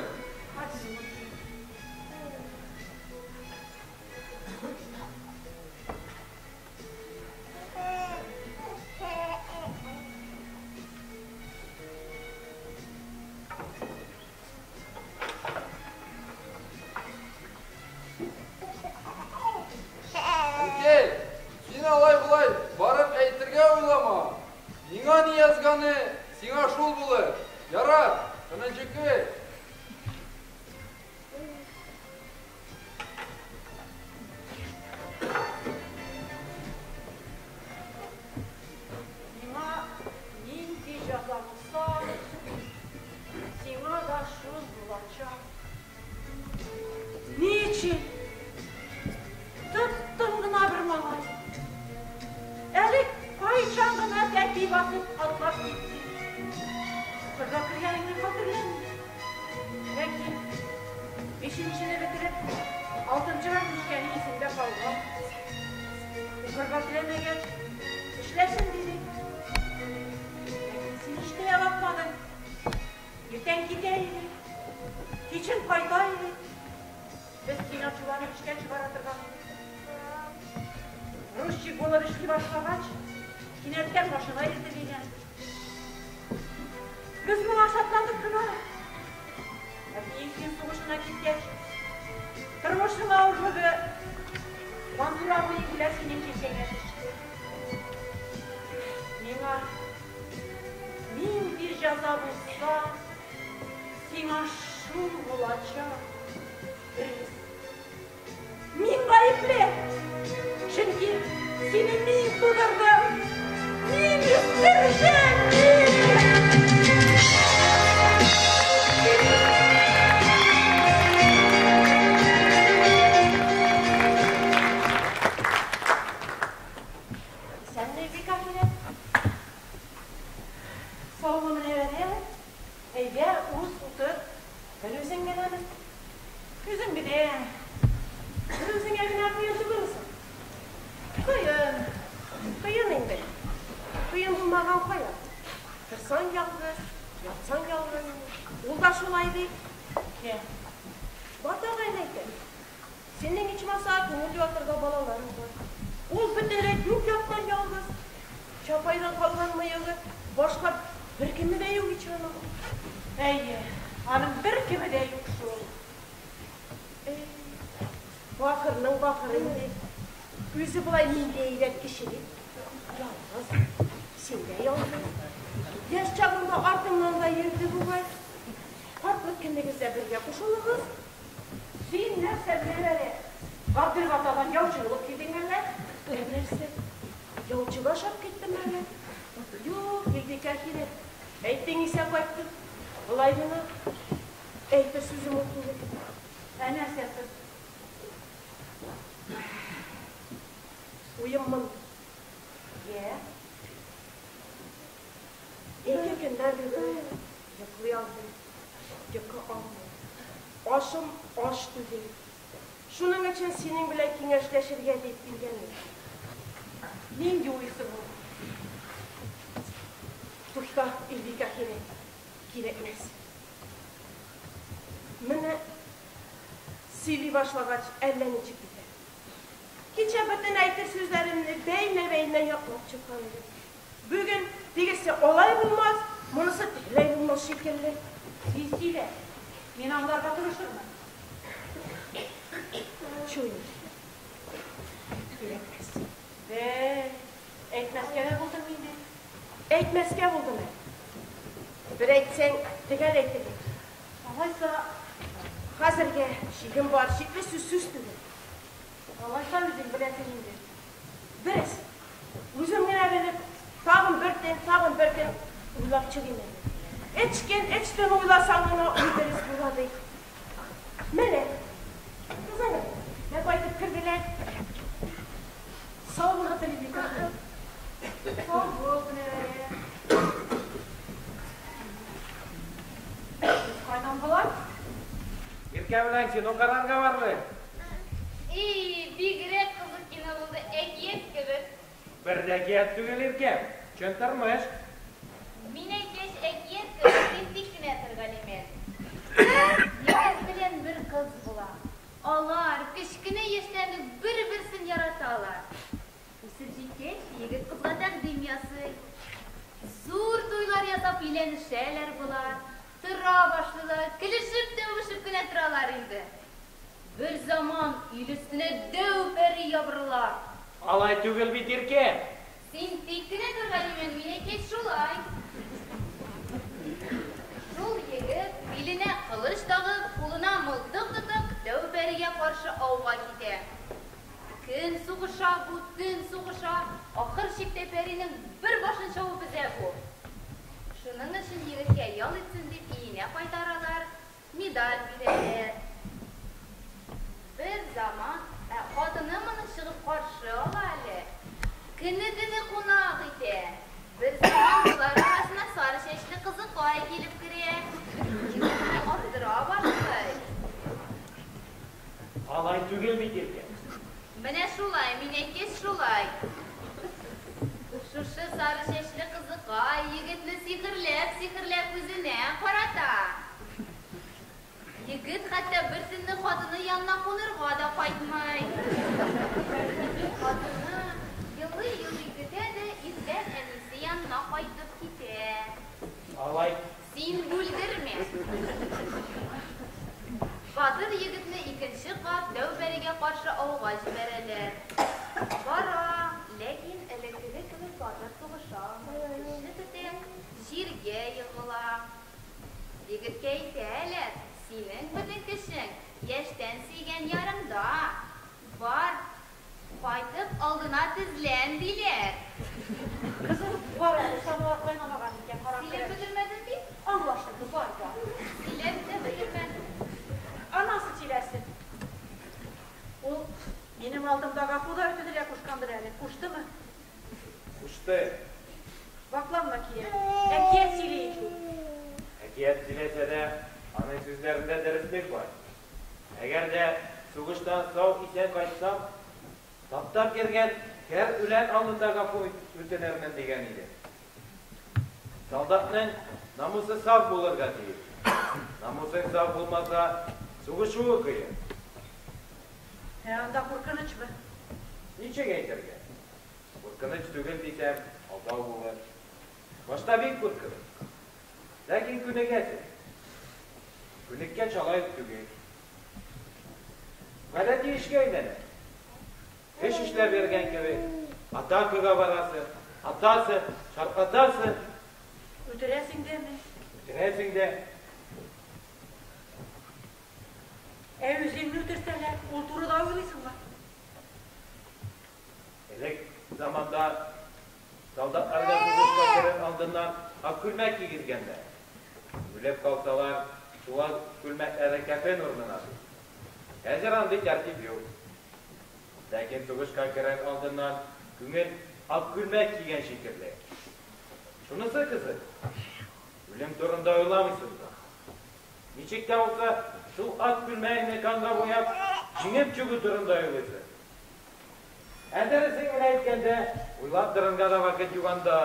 Әнкәй, син алай-болай барып әйтергә уйлама. Миңа ни язганы, сиңа шул булыр. Ярар, тыныч йоклый. Миңа нинди җәза булса, сиңа да шул булачак. Ни өчен? Тоттым гына бер малай. Әле кайчан гына тәпи басып атлап китте. Укырга кергәнеңне хәтерләмим. Ләкин бишенчене бетереп, алтынчыга күчкәне исемдә калган. Укырга теләмәгәч, эшләсен дидек. Ләкин син эштә яратмадың. Иртән китә идең, кичен кайта идең. Без сине ачуланып эшкә чыгара торган идек. Грузчик булып эшли башлагач, кинәттән машина йөртеп өйрәндек. Без моңа шатландык кына. Әтиең фин сугышына киткәч, тормышның авырлыгы Мансур абыең белән синең җилкәңә төште. Миңа нинди җәза булса, сиңа шул булачак. Дөрес. Мин гаепле. Чөнки сине мин тудырдым. Мин үстердем, мин! Исәнме, Бикахилә? Саумы, Мөнәвәрә? Әйдә, уз, утыр. Бер үзең генәме? Үзең генә. Бер үзеңә генә кыен түгелме соң? Кыен. Кыен инде. Кыен булмаган кая? Торсаң ялгыз, ятсаң ялгыз. Ул да шулай ди. Кем? Бат агайны әйтәм. Синең ичмаса күңел юатырга балаларың бар. Ул бөтенләй юк яктан ялгыз. Чапайдан калган мыегы, башка беркеме дә юк ич аның. Әйе, аның беркеме дә юк шул. Әй, бахырның бахыры инде. Үзе болай нинди әйбәт кеше бит. Ялгыз. Син дә ялгыз. Яшь чагыңда артыңнан да йөрде бугай. Картлык көнегездә бергә кушылыгыз. Син нәрсә белән әле? Габделгатадан яучы булып килдең мәллә? Нәрсә? Яучыга ашап киттем әллә? Юк, Илбикә килә. Әйттең исә кайттым. Болай гына әйтер сүзем ул түгел. Ә нәрсәсе? Уем мондый. Йә. Ике көннән бирле йоклый алмыйм, йокы алмыйм. Ашым аш түгел. Шуның өчен синең белән киңәшләшергә дип килгән идем. Нинди уйсы бу? Тукта, Илбикә кирәк, кирәкмәс. Менә сөйли башлагач, әллә ничек китә. Кичә бөтен әйтер сүзләремне бәйнә-бәйнә ятлап чыккан идем. Бүген тегесе алай булмас, монысы тегеләй булмас шикелле. Син сөйлә, мин аңларга тырышырмын. Чуй. Кирәкмәс. Бәй. Әйтмәскә булдым әле. Бер әйтсәң, төгәл әйтергә кирәк. Алайса, Хәзергә шигем бар, шикле сүз сүз түгел. Алайса үзең беләсең инде. Дөрес. Үзем генә белеп, тагын бер төн, тагын бер көн уйлап чыгыйм әле. Өч көн, өч төн уйласаң гына уй дөрес була ди. Менә, кызым, менә кайтып керделәр. Сау булыгыз, Илбикә апа. Сау бул, Мөнәвәрә. Сез кайдан болай? Иркә белән кино карарга бардык. И, бигрәк кызык кино булды, әкият кебек. Бер дә әкият түгел, Иркәм, чын тормыш. Мин әйткәч, әкият кебек, син тик кенә тор, Галимә. Егет белән бер кыз була. Алар кечкенә яшьтән үк бер-берсен яраталар. Үсеп җиткәч, егет кызга тәкъдим ясый. Зур туйлар ясап өйләнешәләр болар. Тора башлыйлар, көлешеп тә үбешеп кенә торалар инде. Берзаман ил өстенә дәү пәри ябырыла. Алай түгел бит, Иркә. Син тик кенә тор, Галимән, мин әйткәч шулай. Шул егет, биленә кылыч тагып, кулына мылтык тотып, дәү пәригә каршы ауга китә. Көн сугыша бу, төн сугыша, ахыр чиктә пәринең бер башын чабып өзә бу. Шуның өчен егеткә ял итсен дип өенә кайтаралар, медаль бирәләр. Бер заман, ә хатыны моны чыгып каршы ала әле. Көне-төне кунак итә. Бер заман болар арасына сары чәчле кызыкай килеп керә. Егетне аттыра башлый. Алай түгел бит, Иркә. Менә шулай, мин әйткәч шулай. Шушы сары чәчле кызыкай егетне сихерләп-сихерләп үзенә карата. Егет хәтта бер төнне хатыны янына кунырга да кайтмый. Хатыны елый-елый көтә дә иртән әнисе янына кайтып китә. Алай. Син бүлдермә. Батыр егетне икенче кат дәү пәригә каршы ауга җибәрәләр. Бара, ләкин элеккеге кебек батыр сугыша алмый, көче бетә, җиргә егыла. Егеткә әйтәләр, синең бөтен көчең яшьтән сөйгән ярыңда. Бар, кайтып алдына тезлән, диләр. Кызым, бар әле, самовар кайнамаган икән, карап Сөйләп кер әле. бетермәдем бит. Аңлашылды, бар, бар. Сөйләп тә бетермәдем. Анасы сөйләсен. Ул минем алдымда гафу да үтенергә кушкандыр әле. Куштымы? Кушты. Вакланма, кияү. Әкият сөйли ич ул. Әкият сөйләсә дә, аның сүзләрендә дөреслек бар. Әгәр дә сугыштан сау-исән кайтсам, таптап йөргән һәр үлән алдында гафу үтенермен, дигән иде. Солдатның намусы саф булырга тиеш. Намусың саф булмаса, сугышуы кыен. Ә анда куркынычмы? Ничек әйтергә? Куркыныч түгел дисәм, алдау булыр. Башта бик куркыныч. Ләкин күнегәсең. Күнеккәч алай ук түгел. Гадәти эшкә әйләнә. Эш эшләп йөргән кебек, атакага барасың, атасың, шартлатасың. Үтерәсең дәме? Үтерәсең дә. Ә үзеңне үтерсәләр, ул турыда уйлыйсыңмы? Элек заманда солдатларга сугышка керер алдыннан ак күлмәк кигезгәннәр. Үлеп калсалар, шул ак күлмәкләре кәфен урынына ди. Хәзер андый тәртип юк. Ләкин сугышка керер алдыннан күңел ак күлмәк кигән шикелле. Шунысы кызык, үлем турында уйламыйсың да. Ничек тә булса, шул ак күлмәгеңне канга буяп, җиңеп чыгу турында уйлыйсың. Ә дөресен генә әйткәндә, уйлап торырга да вакыт юк анда.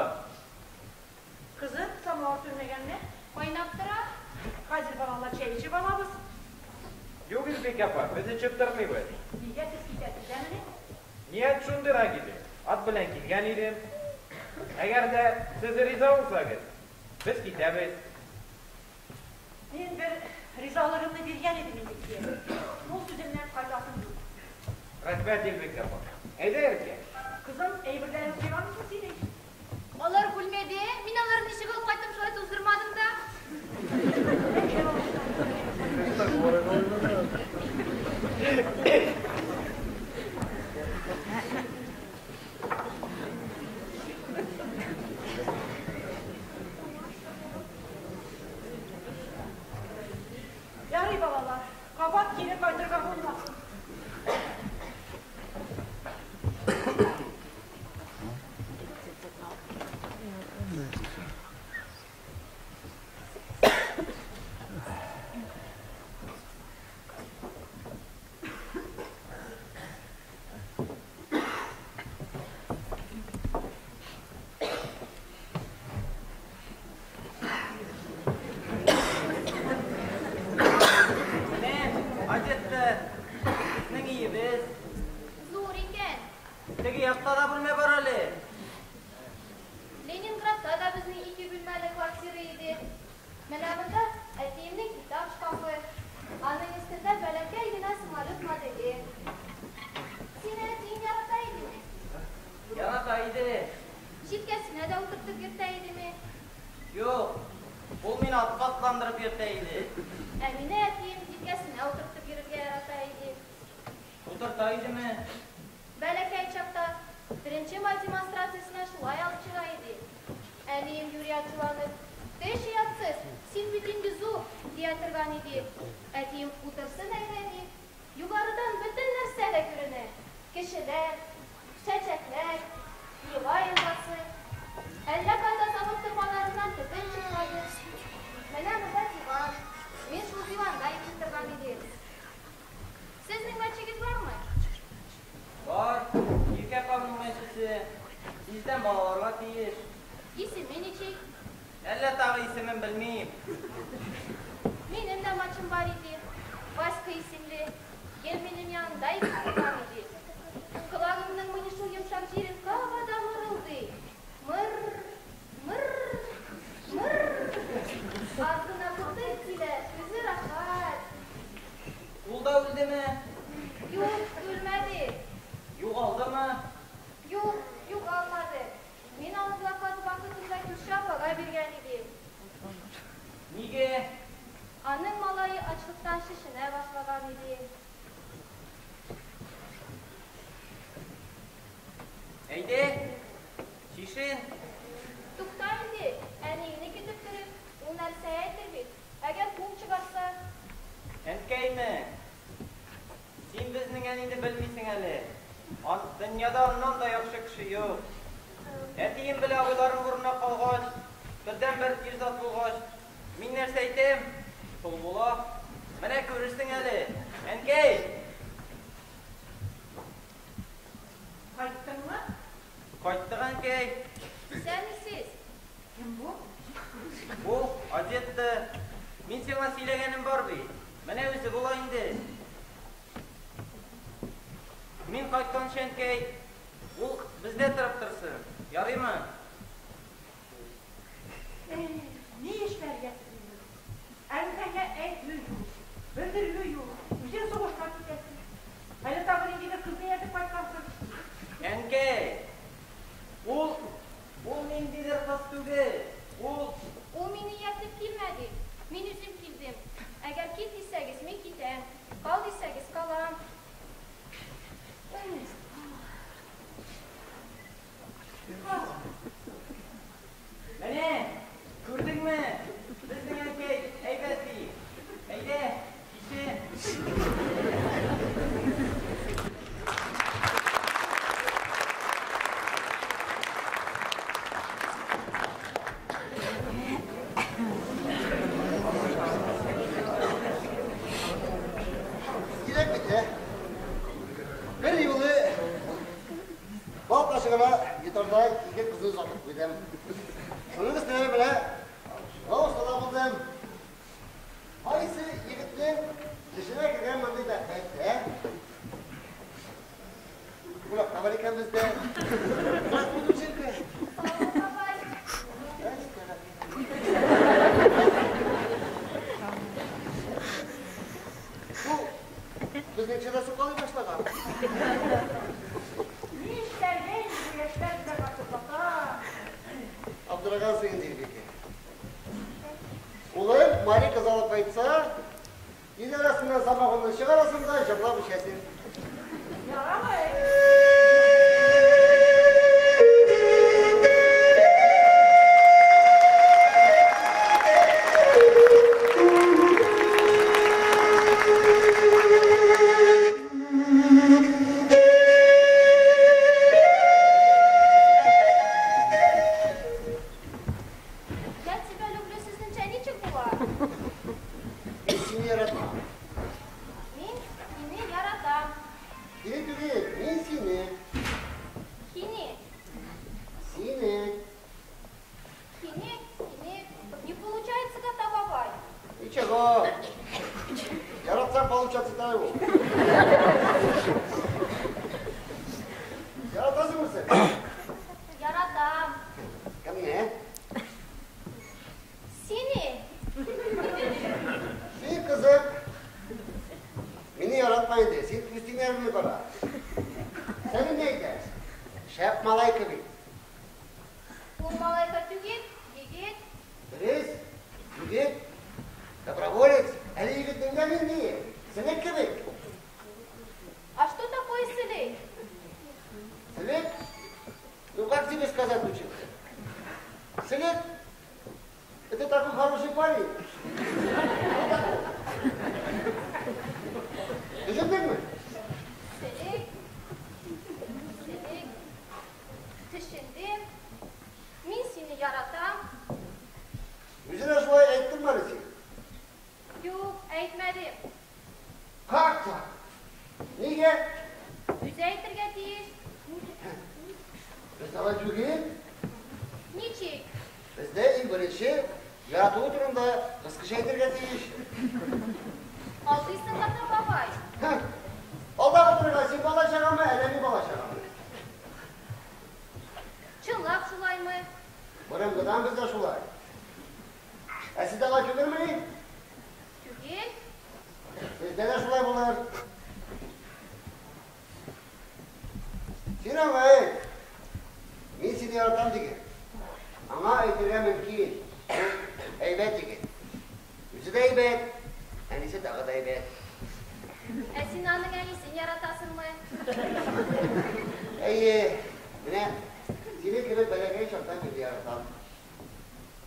Кызым, самавыр сүнмәгәнме? Кайнап тора. Хәзер балалар чәй эчеп алабыз. Юк, Илбикә апа, без эчеп тормыйбыз. Нигә сез китәсез дәмени? Ният шундыйрак иде, ат белән килгән идем. Әгәр дә сез риза булсагыз, без китәбез. Мин бер ризалыгымны биргән идем инде, кияү. Ул сүземнән кайтасым юк. Рәхмәт, Илбикә апа. Әйдә, Иркә. Кызым, әйберләрең куйган микән синең? Алар бүлмәдә, мин Ярый, балалар, кабат кире кайтырга булмасын. Менә, Одетта, безнең өебез. Зур икән. Теге якта да бүлмә бар әле. Ленинградта да безнең ике бүлмәле квартира иде. Менә монда әтиемнең китап шкафы. Аның өстендә бәләкәй генә самолет моделе. Сине әтиең ярата идеме? Ярата иде. Җилкәсенә дә утыртып йөртә идеме? Юк, ул мине атка атландырып йөртә иде. Ә мине әтием җилкәсенә утыртып йөрергә ярата иде. Утырта идеме? Бәләкәй чакта Беренче май демонстрациясенә шулай алып чыга иде. Әнием юри ачуланып, "Төш, оятсыз, син бит инде зур", дия торган иде. Әтием утырсын әйдә дип, югарыдан бөтен нәрсә дә күренә. Кешеләр, чәчәкләр, елга елгасы. Әллә кайда завод торбаларыннан төтен чыкканы. Менә монда диван. Мин шул диванда йоклый торган идем. Сезнең мәчегез бармы? Бар, Иркә апамның мәчесе. Тиздән балаларга тиеш. Исеме ничек? Әллә тагы исемен белмим. Минем дә мачым бар иде. Васька исемле. Гел минем янында йоклый торган иде. Колагымның менә шул йомшак җирен кага да мырылдый. Мыр, мыр, мыр. Аз гына куртый килә, үзе рәхәт. Ул да үлдеме? Юк, үлмәде. Югалдымы? Юк, югалмады. Мин аны блокада вакытында күрше апага биргән идем. Нигә? Аның малае ачлыктан шешенә башлаган иде. Әйдә, чишен. Тукта инде, әниеңне көтеп торыйк, ул нәрсә әйтер бит. Әгәр куып чыгарса? Әнкәйме? Син безнең әнине белмисең әле. Дөньяда аннан да яхшы кеше юк. Әтием белән абыйларым урынына калгач, бердәнбер ир зат булгач, мин нәрсә әйтәм, шул була. Менә күрерсең әле. Әнкәй! Кайттыңмы? Кайттык, әнкәй. Исәнмесез. Кем бу? Бу, Одетта. Мин сиңа сөйләгәнем бар бит. Менә үзе була инде. Мин кайтканчы, әнкәй, ул бездә торып торсын. Ярыймы? Әй, ни эшләргә телисез? Әнкәйгә әйтү юк, белдерү юк. Үзең сугышка китәсең. Әле тагы ниндидер кызны ияртеп кайткансың. Әнкәй, ул, ул ниндидер кыз түгел. Ул... Ул мине ияртеп килмәде. Мин үзем килдем. Әгәр кит дисәгез, мин китәм. Кал дисәгез, калам. Менә, күрдеңме? Безнең әнкәй әйбәт бит. Әйдә, кичен. Кирәк бит, ә? Бер юлы бал кашыгына йотардай ике кызны озатып куйдым. Шуның өстенә менә Лаоста да булдым. Кайсы егетнең төшенә кергән мондый бәхет, ә? Кунакта бар икән бездә. Здравствуй, доченька. Бабай. Бу безнеңчә дә сукалый башлаган. Ни эшләргә инде бу яшьләр белән Габдулла? Аптырагансың инде, Ирбикә. Улым, Мари кыз алып кайтса, инде Тел арасыннан самогонны чыгарасың да җырлап эчәсең. Ярамый. Я тебя люблю, сезнеңчә ничек була? Мин сине яратам. Мин сине яратам. Сине түгел, мин сине. Сине, Сине. сине, сине. Не получается, Гата бабай. Ничего. Яратсаң, получаться итә ул. Яратасыңмы син? Яратам. Кемне? Сине. Син, кызым, мине яратма инде. Син үз тиңнәреңне кара. Сәнең ни әйтә? Шәп малайка бит. Ул малайка түгел, егет. Дөрес, егет, доброволец, әле егетнең дә ниндие? Синең кебек. А что такое селек? Селек? Ну как тебе сказать, учитель? Селек? Это такой хороший парень. Вот такой. Төшендеңме? Селек. Селек. Төшендем. Мин сине яратам. Үзенә шулай әйттеңме әле син? Юк, әйтмәдем. Как так? Нигә? Үзе әйтергә тиеш. Без алай түгел. Ничек? Бездә иң беренче ярату турында кыз кеше әйтергә тиеш. Алдыйсың, Гата бабай. Һә. Алдап утырырга син бала чагамы, әллә мин бала чагамы? Чынлап шулаймы? Борынгыдан бездә шулай. Ә сездә алай түгелмени? Түгел. Бездә дә шулай булыр. Син аңа әйт. Мин сине яратам диген. Аңа әйтергә мөмкин. Ул әйбәт егет. Үзе дә әйбәт, әнисе тагы да әйбәт. Ә син аның әнисен яратасыңмы? Әйе, менә синең кебек бәләкәй чактан бирле яратам.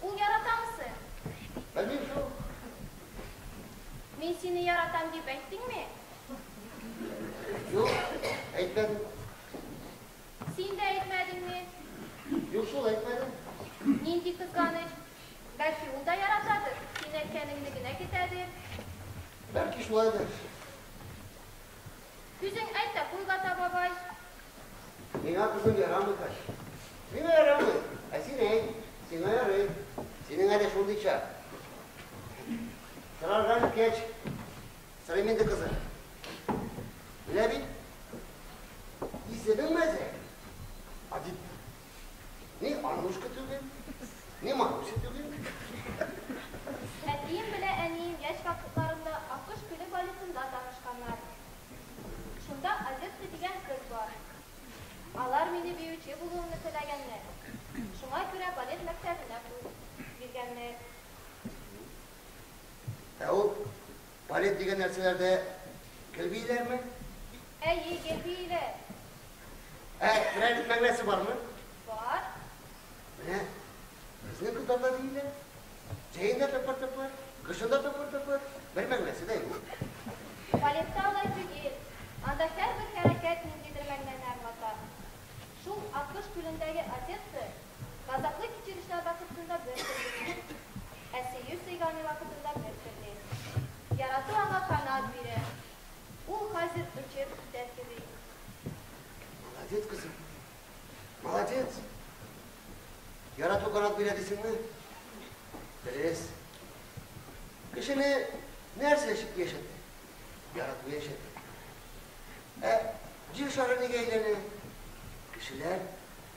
Ул яратамы? Белмим шул. Мин сине яратам дип әйттеңме? Юк, әйтмәдем. Син дә әйтмәдеңме? Юк шул, әйтмәдем. Нинди кызганыч. Бәлки ул да яратадыр, син әйткәнеңне генә көтәдер. Бәлки шулайдыр. Үзең әйт тә куй, Гата бабай. Миңа кызым ярамый, Каш. Миңа ярамый. Ә син әйт, сиңа ярый. Синең әле шундый чак. Сорарга җиткәч, сорыйм инде, кызым. Менә бит, исемең мәзәк. Адит. Ни Аннушка түгел, ни Маруся түгел. Әтием белән әнием яшь вакытларында Аккош күле балетында танышканнар. Шунда Одетта дигән кыз бар. Алар мине биюче булуымны теләгәннәр. Шуңа күрә балет мәктәбенә биргәннәр. Ә ул балет дигән нәрсәләрдә гел бииләрме? Әйе, гел бииләр. Ә берәр мәгънәсе бармы? Бар. Менә безнең кызлар да бииләр. Җәен дә тыпыр-тыпыр, кышын да тыпыр-тыпыр, бер мәгънәсе дә юк. Балетта алай түгел. Анда һәрбер хәрәкәт ниндидер мәгънәне аңлата. Шул Аккош күлендәге Одетта газаплы кичерешләр вакытында бер төрле, ә сөю сөйгәне вакытында бер төрле. Ярату аңа канат бирә. Ул хәзер очып китәр кебек. Молодец, кызым. Молодец. Ярату канат бирә дисеңме? Дөрес. Кешене нәрсә яшәтә? Ярату яшәтә. Ә җир шары нигә әйләнә? Кешеләр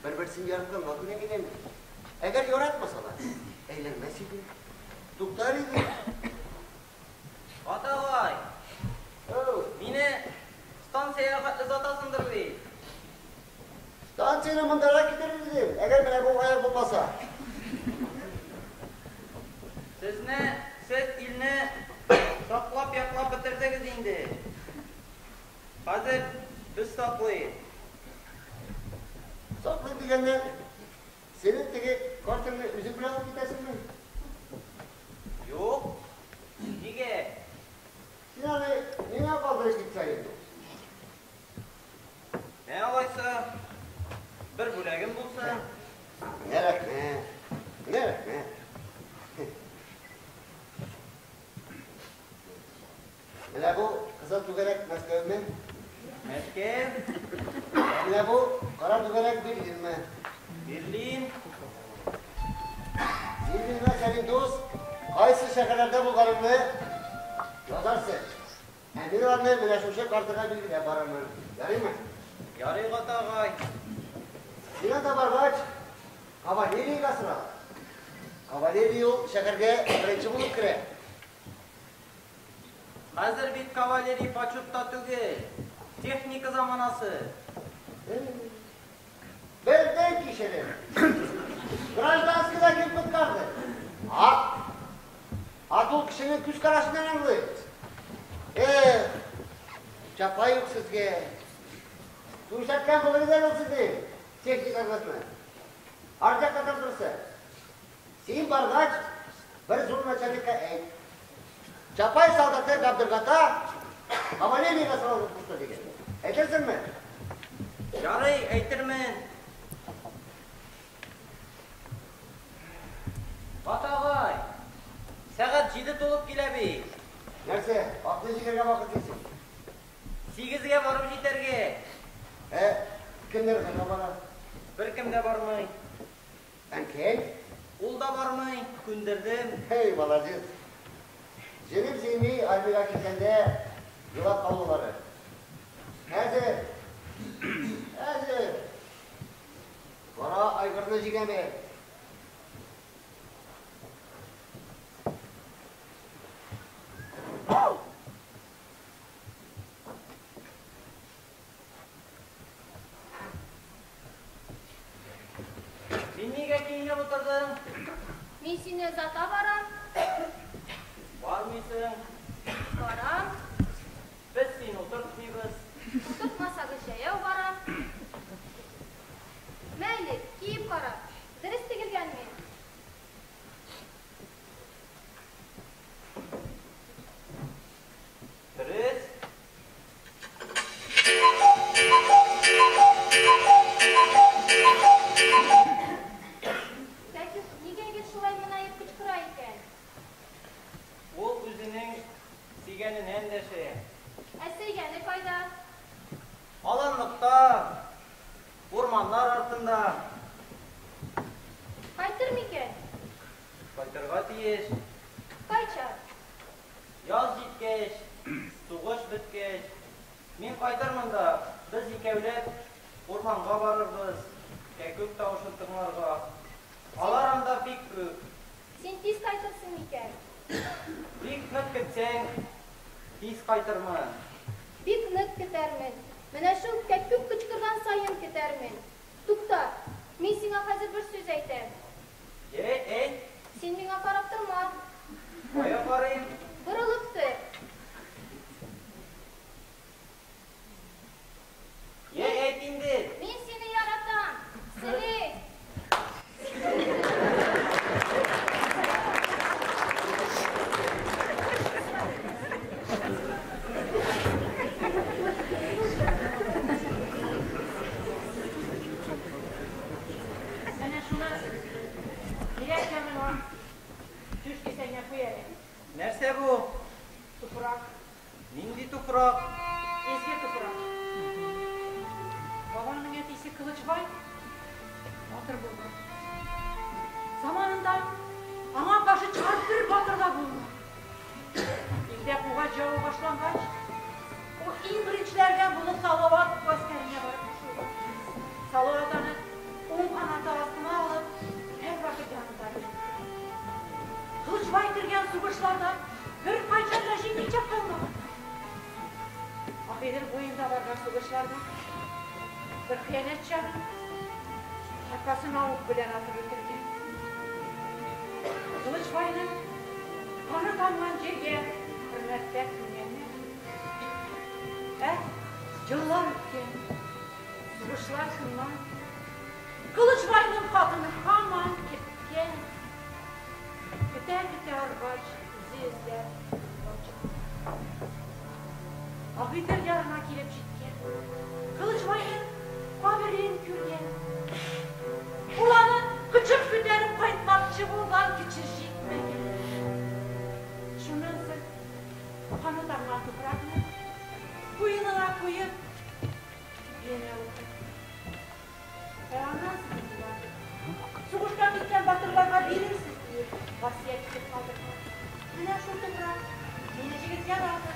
бер-берсен яратканга күрә әйләнә. Әгәр яратмасалар, әйләнмәс иде. Туктар иде. Атагай, Оу, мине станциягә хәтле озатасыңдыр бит. Станцияне мондарак китерер идем, әгәр менә бу аяк булмаса. Сезне, сез илне Саклап яклап бетердегез инде. Хәзер без саклыйк. Саклыйк дигәннән, синең теге картаңны үзең белән алып китәсеңме? Юк. Нигә? Син аны миңа калдырып китсәң инде. Ә алайса, бер бүләгем булсын. Менә рәхмәт. Менә рәхмәт. Менә бу кызыл түгәрәк Мәскәүме? Мәскәү. Менә бу кара түгәрәк Берлинме? Берлин. Син миңа, Сәлим дус, кайсы шәһәрләрдә булганыңны язарсың. Ә мин аны менә шушы картага билгеләп барырмын. Ярыймы? Ярый, Гата агай. Син анда баргач, кавалериягә сора. Кавалерия ул шәһәргә беренче булып керә. Хәзер бит кавалерия почетта түгел. Техника заманасы. Бездән кичерер. Гражданскийда кем коткарды? Ат. Ат ул кешенең күз карашыннан аңлый. Эх, Чапай юк сезгә. Күрсәткән булыр иде ул сезне, техникагызны. Арт якта торса. Син баргач, бер зур начальникка әйт. Чапай солдаты Габдергата кавалериягә соралып кушты дигән. Әйтерсеңме? Ярый, әйтермен. Гата агай, сәгать 7 тулып килә бит. Нәрсә, атны җигәргә вакыт дисең? 8гә барып җитәргә. Ә, кемнәр генә бара? Беркем дә бармый. Әнкәй? Ул да бармый, күндердем. Һей, молодец. Җенем сөйми армиягә киткәндә елап калулары. Хәзер, хәзер. Кара айгырны җигәме? Син нигә киенеп утырдың? Мин сине озата барам. Бармыйсың. Барам. Без сине утыртмыйбыз. Утыртмасагыз, җәяү барам. Мәйле, киеп кара. Дөрес тегелгәнме? Дөрес. Кәкүк нигә гел шулай монаеп кычкыра икән? Ул үзенең сөйгәненә эндәшә. Ә сөйгәне кайда? Аланлыкта, урманнар артында. Кайтыр микән? Кайтырга тиеш. Кайчан? Яз җиткәч, сугыш беткәч, мин кайтырмын да, без икәүләп урманга барырбыз, кәкүк тавышын тыңларга. Алар анда бик күп. Син тиз кайтырсың микән? Бик нык көтсәң, тиз кайтырмын. Бик нык көтәрмен. Менә шул кәккүк кычкырган саен көтәрмен. Тукта, мин сиңа хәзер бер сүз әйтәм. Йә, әйт. Син миңа карап торма. Кая карыйм? Борылып тор. Йә, әйт инде. Мин сине яратам. Сели. Менә шуны бирәк тә миңа түш кесәңә куй әле. Нәрсә бу? Туфрак. Нинди туфрак? Изге туфрак. Бабаңның әтисе Кылычбай батыр булган. Заманында аңа каршы чыгар бер батыр да булмаган. Илдә кугач явы башлангач, ул иң беренчеләрдән булып Салават гаскәренә барып кушылган. Салават аны уң канаты астына алып, һәрвакыт янында йөрткән. Кылычбай кергән сугышларда беркайчан да җиңмичә калмаган. Агыйдел буенда барган сугышларда бер хыянәтче аны аркасына ук белән атып үтергән. Кылычбайның каны тамган җиргә хөрмәт мәртәбә күргәннәр. Ә еллар үткән, сугышлар тынган. Кылычбайның хатыны һаман киткән. Көтә-көтә аргач, үзе эзләп чыккан. Агыйдел ярына килеп җиткән. Кылычбайның каберен күргән. Ул аны кочып күтәреп кайтмакчы булган, көче җитмәгән. Шуннан соң каны тамган туфракны куенына куеп, янә утырды. Ә аннан соң инде аны сугышка киткән батырларга бирерсез диеп васыять итеп калдырган. Менә шул туфрак мине җегеткә барды.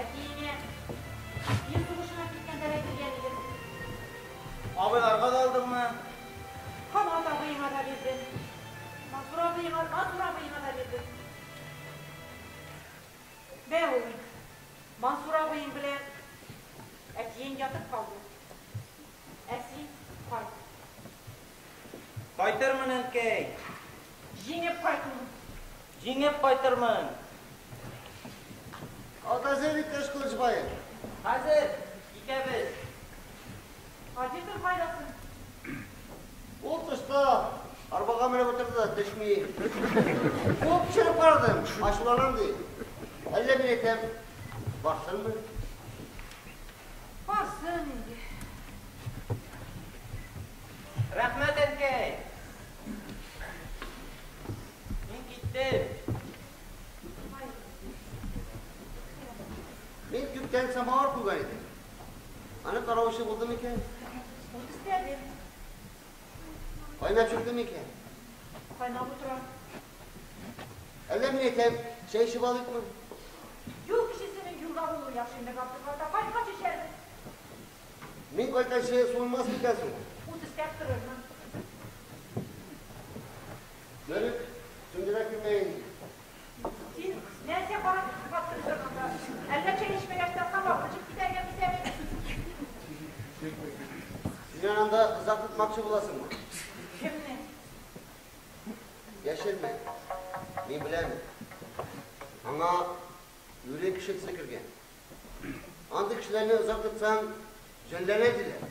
Әтиеңә фин сугышына киткәндә эләктергән идем. Абыйларга да алдыңмы? Хамат абыеңа да бирдем. Мансур абыеңа, Мансур абыеңа да бирдем. Мә, улым, Мансур абыең белән әтиең ятып калды. Ә син кайт. Кайтырмын, әнкәй. Җиңеп кайт, улым. Җиңеп кайтырмын. Атасы иптәш Кылычбаев. Хәзер китәбез. Адитор кайда соң? Ул тышта арбага менеп утырды да төшми. Куып төшереп карадым, ачуланам ди. Әллә мин әйтәм, барсынмы? Барсын инде. Рәхмәт, әнкәй. Мин киттем. Мин күптән самавыр куйган идем. Аны караучы булды микән? Ут өстәдем. Кайнап чыкты микән? Кайнап утыра. Әллә мин әйтәм, чәй эчеп алыйкмы? Юл кешесенең юлда булуы яхшы инде, Габделгата. Кайткач эчәрбез. Мин кайтканчы суынмас микән соң? Ут өстәп торырмын. Нөрек, сүндерә күрмә инде. Син нәрсә карап каттың анда? Әллә чәй эчмәгәч тә самавыр эчеп китәргә исәбең? Син анда озак тотмакчы буласыңмы? Кемне? Яшермә. Мин беләм. Аңа юри кеше кергән. Андый кешеләрне озак тотсаң, җенләнә диләр.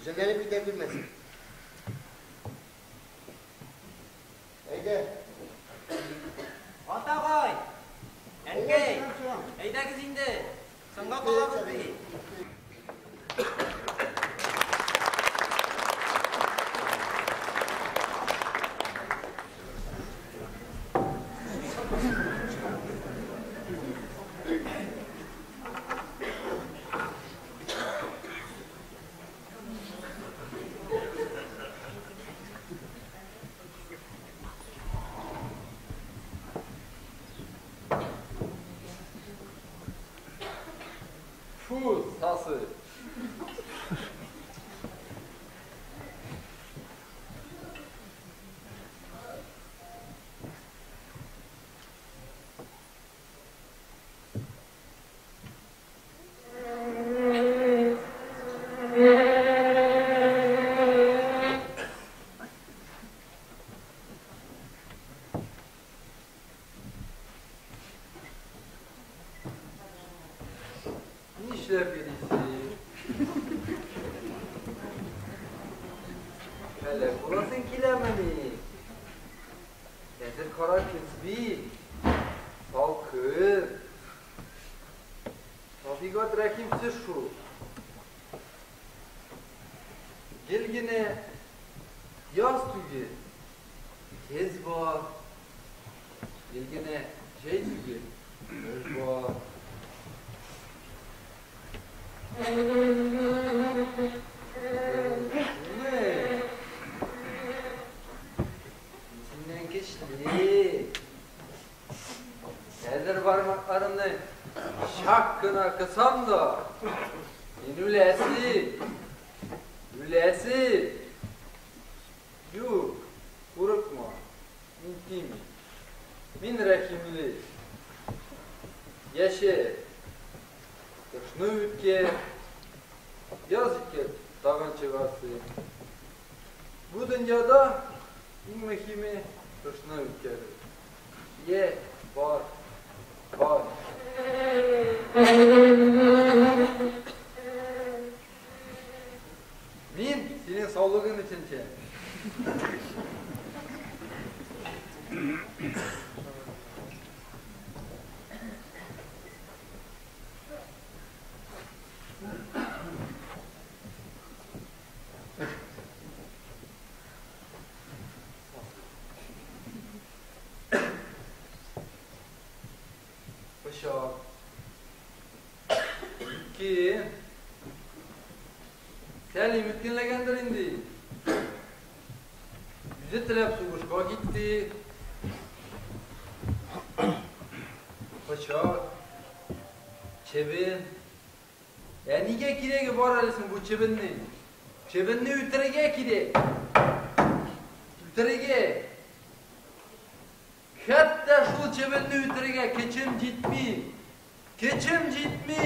Җенләнеп китә күрмәсен. Әйдә. Атагай! Әнкәй! Әйдәгез инде. Соңга калабыз бит. Фу, сасы. Нишләп йөрисең? Һәлак буласың киләмени? Хәзер кара көз бит. Салкын. Табигать рәхимсез шул. Гел генә яз түгел, көз бар. Гел генә җәй түгел, кыш бар. Улым, мин синнән көчле. Хәзер бармакларымны чак кына кысам да, син үләсең. Үләсең. Юк, курыкма, мин тимим. Мин рәхимле. Яшә. Кышны үткәр, яз җиткәч, тагын чыгарсың. Бу дөньяда иң мөһиме кышны үткәрү. Йә, бар. Бар. Мин синең саулыгың өчен эчәм. Пычак. Ике. Сәлим үткенләгәндер инде. Үзе теләп сугышка китте. Пычак. Чебен. Ә нигә кирәге бар әле соң бу чебеннең? Чебенне үтерергә кирәк. Үтерергә. Хәтта шул чебенне үтерергә көчем җитми. Көчем җитми.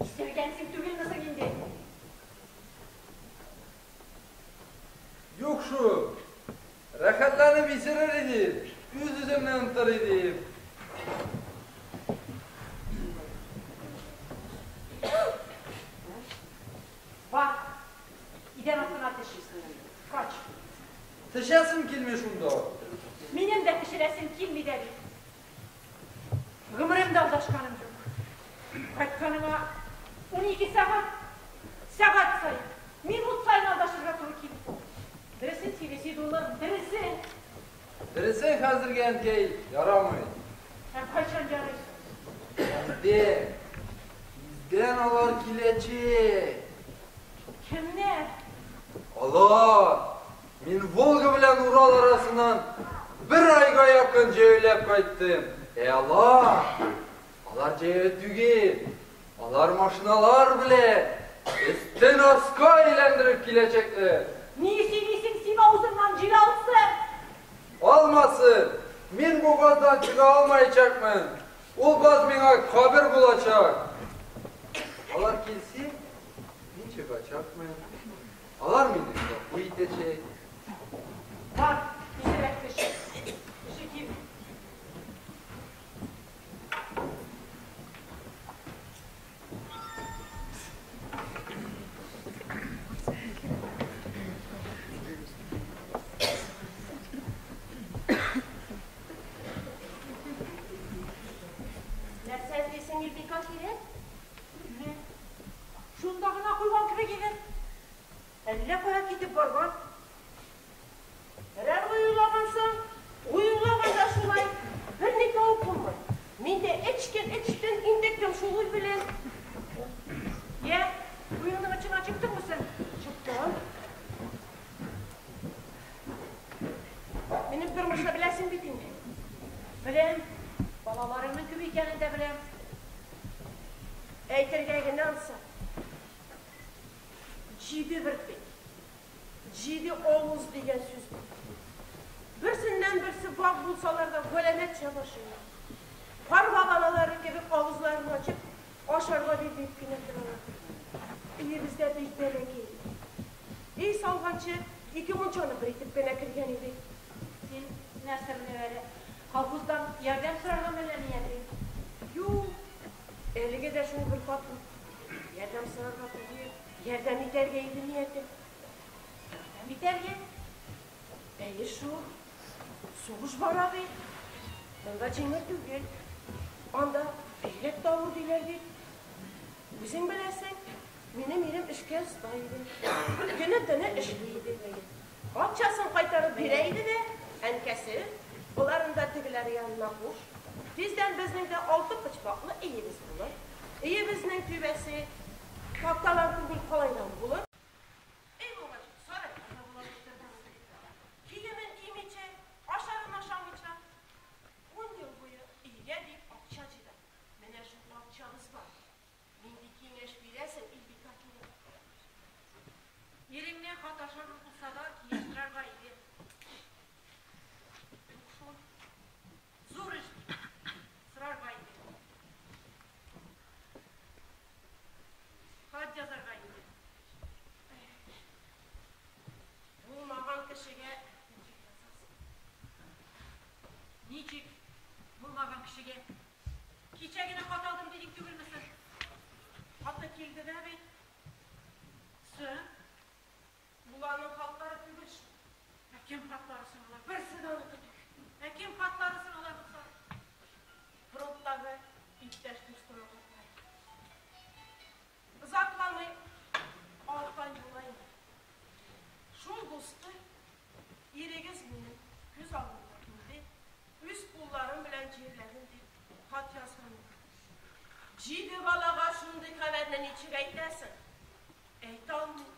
Исергәнсең түгелме соң инде? Юк шул. Рәхәтләнеп исерер идем. Үз-үземне онытыр идем. Бар. Идән астына төш. Кач. Төшәсем килми шунда. Минем дә төшерәсем килми дә бит. Гомеремдә алдашканым юк. Кайтканыма 12 сәгать, сәгать саен, минут саен алдашырга туры килде. Дөресен сөйләсе иде, улым, дөресен. Дөресен хәзергә, әнкәй, ярамый. Ә кайчан ярый соң? Тиздән, тиздән алар киләчәк. Кемнәр? Алар! Мин Волга белән Урал арасыннан бер айга якын җәяүләп кайттым. Ә алар, алар җәяү түгел, алар машиналар белән өстен аска әйләндереп киләчәкләр. Ни сөйлисең син, авызыңнан җил алсын? Алмасын! Мин бу баздан чыга алмаячакмын. Ул баз миңа кабер булачак. Алар килсә, мин чыгачакмын. Алар мине гафу итәчәк. Бар, тизрәк төш. Кеше килми. Нәрсә эзлисең, Илбикә килен? Менә шунда гына куйган кебек идем. Әллә кая китеп барган. Берәр уйлагансың, уйлаганда шулай берни табып булмый. Мин дә эчкен-эчтен интектем шул уй белән. Йә, уеңның очына чыктыңмы соң? Чыктым. Минем тормышны беләсең бит инде. Беләм. Балаларыңның күп икәнен дә беләм. Әйтергә генә ансат. Җиде бөртек. Җиде авыз дигән сүз бу. Берсеннән берсе вак булсалар да галәмәт чабышыйлар. Карга балалары кебек авызларын ачып, ашарга бир дип кенә торалар. Өебездә бик бәләкәй. Өй салганчы ике мунчаны бер итеп кенә кергән идек. Син нәрсә менә әле? Колхоздан ярдәм сорарга мәллә ниятең? Юк, әлеге дә шул бер хатын. Ярдәм сорарга түгел, ярдәм итәргә иде ниятем. Ярдәм итәргә? Әйе шул. Сугыш бара бит. Монда җиңел түгел. Анда бигрәк тә авыр диләр бит. Үзең беләсең, минем ирем эшкә оста иде. Көне-төне эшли иде. Акчасын кайтарып бирә иде дә, әнкәсе, боларын да тегеләре янына куш. Тиздән безнең дә алты почмаклы өебез булыр. Өебезнең түбәсе такталар түгел, калайдан булыр. Өй булгач, сарай да була бит. Киемен кимичә, ашарын ашамыйча, 10 ел буе өйгә дип акча җыйдык. Менә шул акчабыз бар. Нинди киңәш бирәсең, Илбикә килен? Иреңнән хат ашарлык булса да, киңәш сорарга иде. Юк шул. Зур эш бит. Сорарга иде. Хат язарга иде. Ничек булмаган кешегә? Кичә генә хат алдым дидең түгелме соң? Хаты килде дә бит. Соң? Буланың хатлары түгел шул. Ә кем хатлары соң алар? Берсе дә аныкы түгел. Ә кем хатлары соң алар булса? Фронттагы иптәш дустының хатлары. Озакламый алкан була инде. Шул дусты ирегез минем күз алдымда үлде, үз кулларым белән җирләдем дип хат язган иде. Җиде балага шундый хәбәрне ничек әйтәсең? Әйтә алмыйм.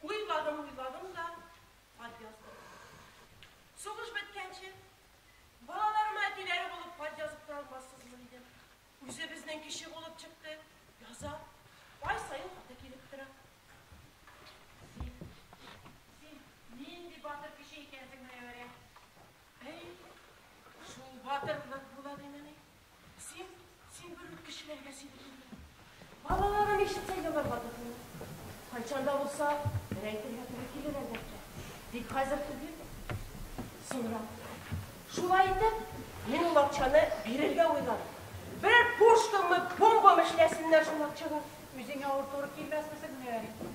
Уйладым, уйладым да хат яздым. Сугыш беткәнче балаларыма әтиләре булып хат язып тора алмассызмы дидем. Үзебезнең кеше булып чыкты, яза. Ай саен хаты килеп тора. Син, син нинди батыр кеше икәнсең, Мөнәвәрә. Әй, шул батырлык була димени? Син, син бер үк кешеләргә сөйләп йөрмә. Балаларым ишетсә еларга тотыныр. Кайчан да булса, бер әйтергә туры килер әлбәттә. Тик хәзер түгел, соңрак. Шулай итеп, мин ул акчаны бирергә уйладым. Берәр пушкамы, бомбамы эшләсеннәр шул акчага. Үзеңә авыр туры килмәсме соң, Мөнәвәрә?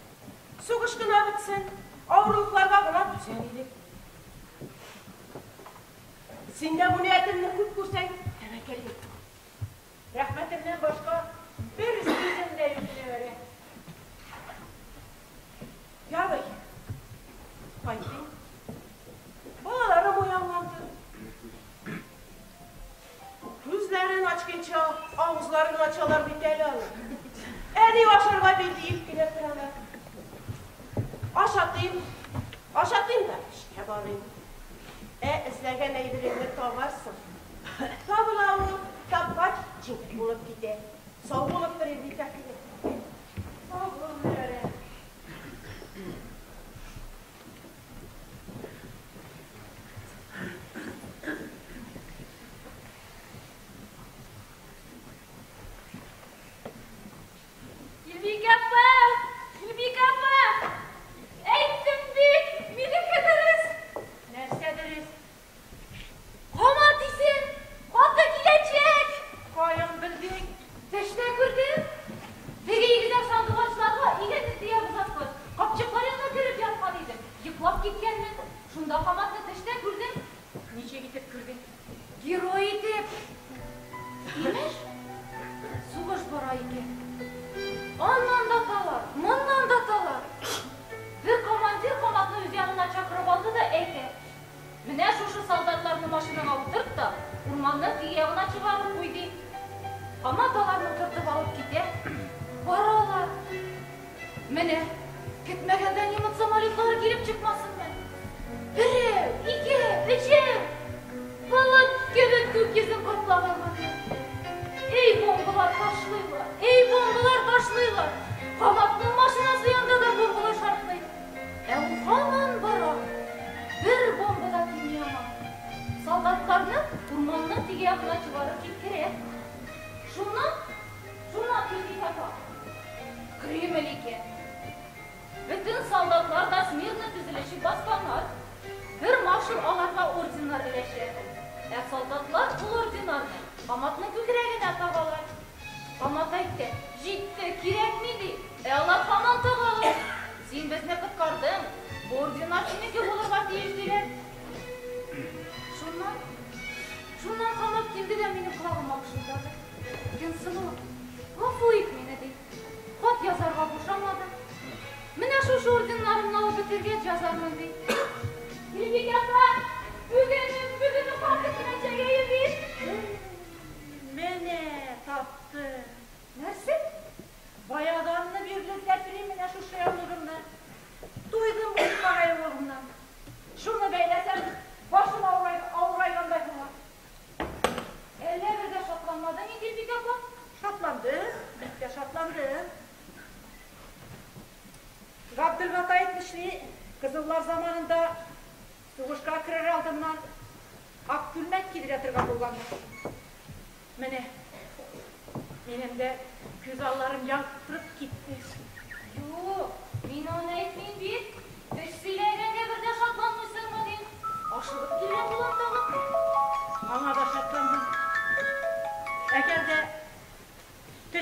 Сугыш кына бетсен, авырлыкларга гына түзәр идек. Син дә бу ниятемне күп күрсәң, тәвәккәл ит. Рәхмәтемнән башка бер сүзем дә юк, Мөнәвәрә. Ярый, кайтыйм. Балаларым уянганды. Күзләрен ачканча, авызларын ачалар бит әле алар. Әни ашарга бир диеп кенә торалар. Ашатыйм, ашатыйм да эшкә барыйм. Ә эзләгән әйбереңне табарсың. Табыла ул, тапкач, җиңел булып китә. Сау булып тор, Ирбикә килен. Сау бул, Мөнәвәрә. Илбикә апа! Илбикә апа! Әйттем бит, минеке дөрес! Нәрсә дөрес? Камат исән, хаты киләчәк! Каян белдең? Төштә күрдем. Теге егетләр сандугачларга иген төяп озаткач, капчыклар янына кереп яткан идем. Йоклап киткәнмен. Шунда Каматны төштә күрдем. Ничек итеп күрдең? Герой итеп. Имеш, сугыш бара икән. Аннан да талар, моннан да талар. Бер командир Каматны үз янына чакырып алды да әйтә: "Менә шушы солдатларны машинага утырт та, урманның теге ягына чыгарып куй", ди. Камат аларны утыртып алып китә. Баралар. Менә көтмәгәндә немец самолетлары килеп чыкмасынмы? Берәү, икәү, өчәү. Болыт кебек күк йөзен каплап алганнар. Эй, бомбалар ташлыйлар, эй, бомбалар ташлыйлар. Каматның машинасы янында да бомбалар шартлый. Ә ул һаман бара. Бер бомба да тими аңа. Солдатларны урманның теге ягына чыгарып җиткерә. Шуннан, шуннан Илбик апа. Кремль икән. Бөтен солдатлар да смирно тезелешеп басканнар. Бер маршал аларга орденнар өләшә. Ә солдатлар ул орденнарны Каматның күкрәгенә тагалар. Камат әйтте, җитте, кирәкми ди. Ә алар һаман тагалар. Син безне коткардың, бу орденнар синеке булырга тиеш диләр. Шуннан, шуннан Камат килде дә минем колагыма пышылдады. Көнсылу, гафу ит мине, ди. Хат язарга бушамадым. Менә шушы орденнарымны алып бетергәч язармын, ди. Илбикә апа, бүген үк, бүген үк хат китерәчәгәем бит. Менә тапты. Нәрсә? Баяданны бирле тәприм менә шушы яулыгымны. Туйдым бу йомшак яулыгымнан. Шуны бәйләсәм, башым авырайгандай була. Әллә бер дә шатланмадың инде, Илбикә апа? Шатландым, бик тә шатландым. Габделгата әйтмешли, кызыллар заманында сугышка керер алдыннан ак күлмәк кидерә торган булганнар. Менә минем дә күз алларым яктырып китте. Юк, мин аны әйтмим бит. Эш сөйләгәнгә бер дә шатланмыйсыңмы дим. Ашыгып килгән булам тагын.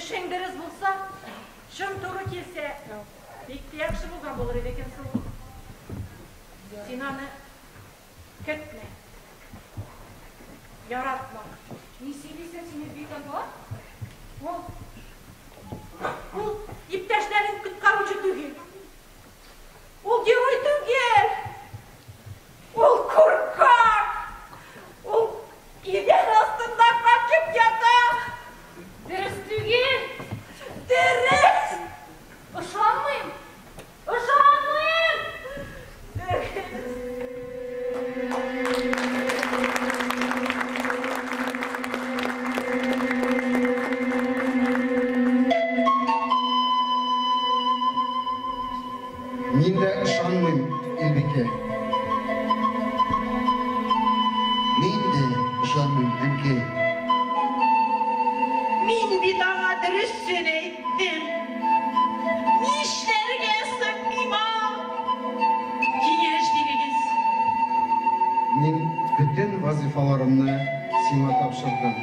Төшең дөрес булса, чын туры килсә, бик тә яхшы булган булыр иде Көнсылу. Син аны көтмә. Яратма. Ни сөйлисең син, Илбикә апа? Ул, ул иптәшләрен коткаручы түгел. Ул герой түгел. Ул куркак. Ул идән астында качып ята. Дөрес түгел. Дөрес. Ышанмыйм. Ышанмыйм. Дөрес. Мин дә ышанмыйм, Илбикә. Мин дә ышанмыйм, әнкәй. Мин бит аңа дөресен әйттем. Нишләргә соң миңа? Киңәш бирегез. Мин бөтен вазыйфаларымны сиңа тапшырдым.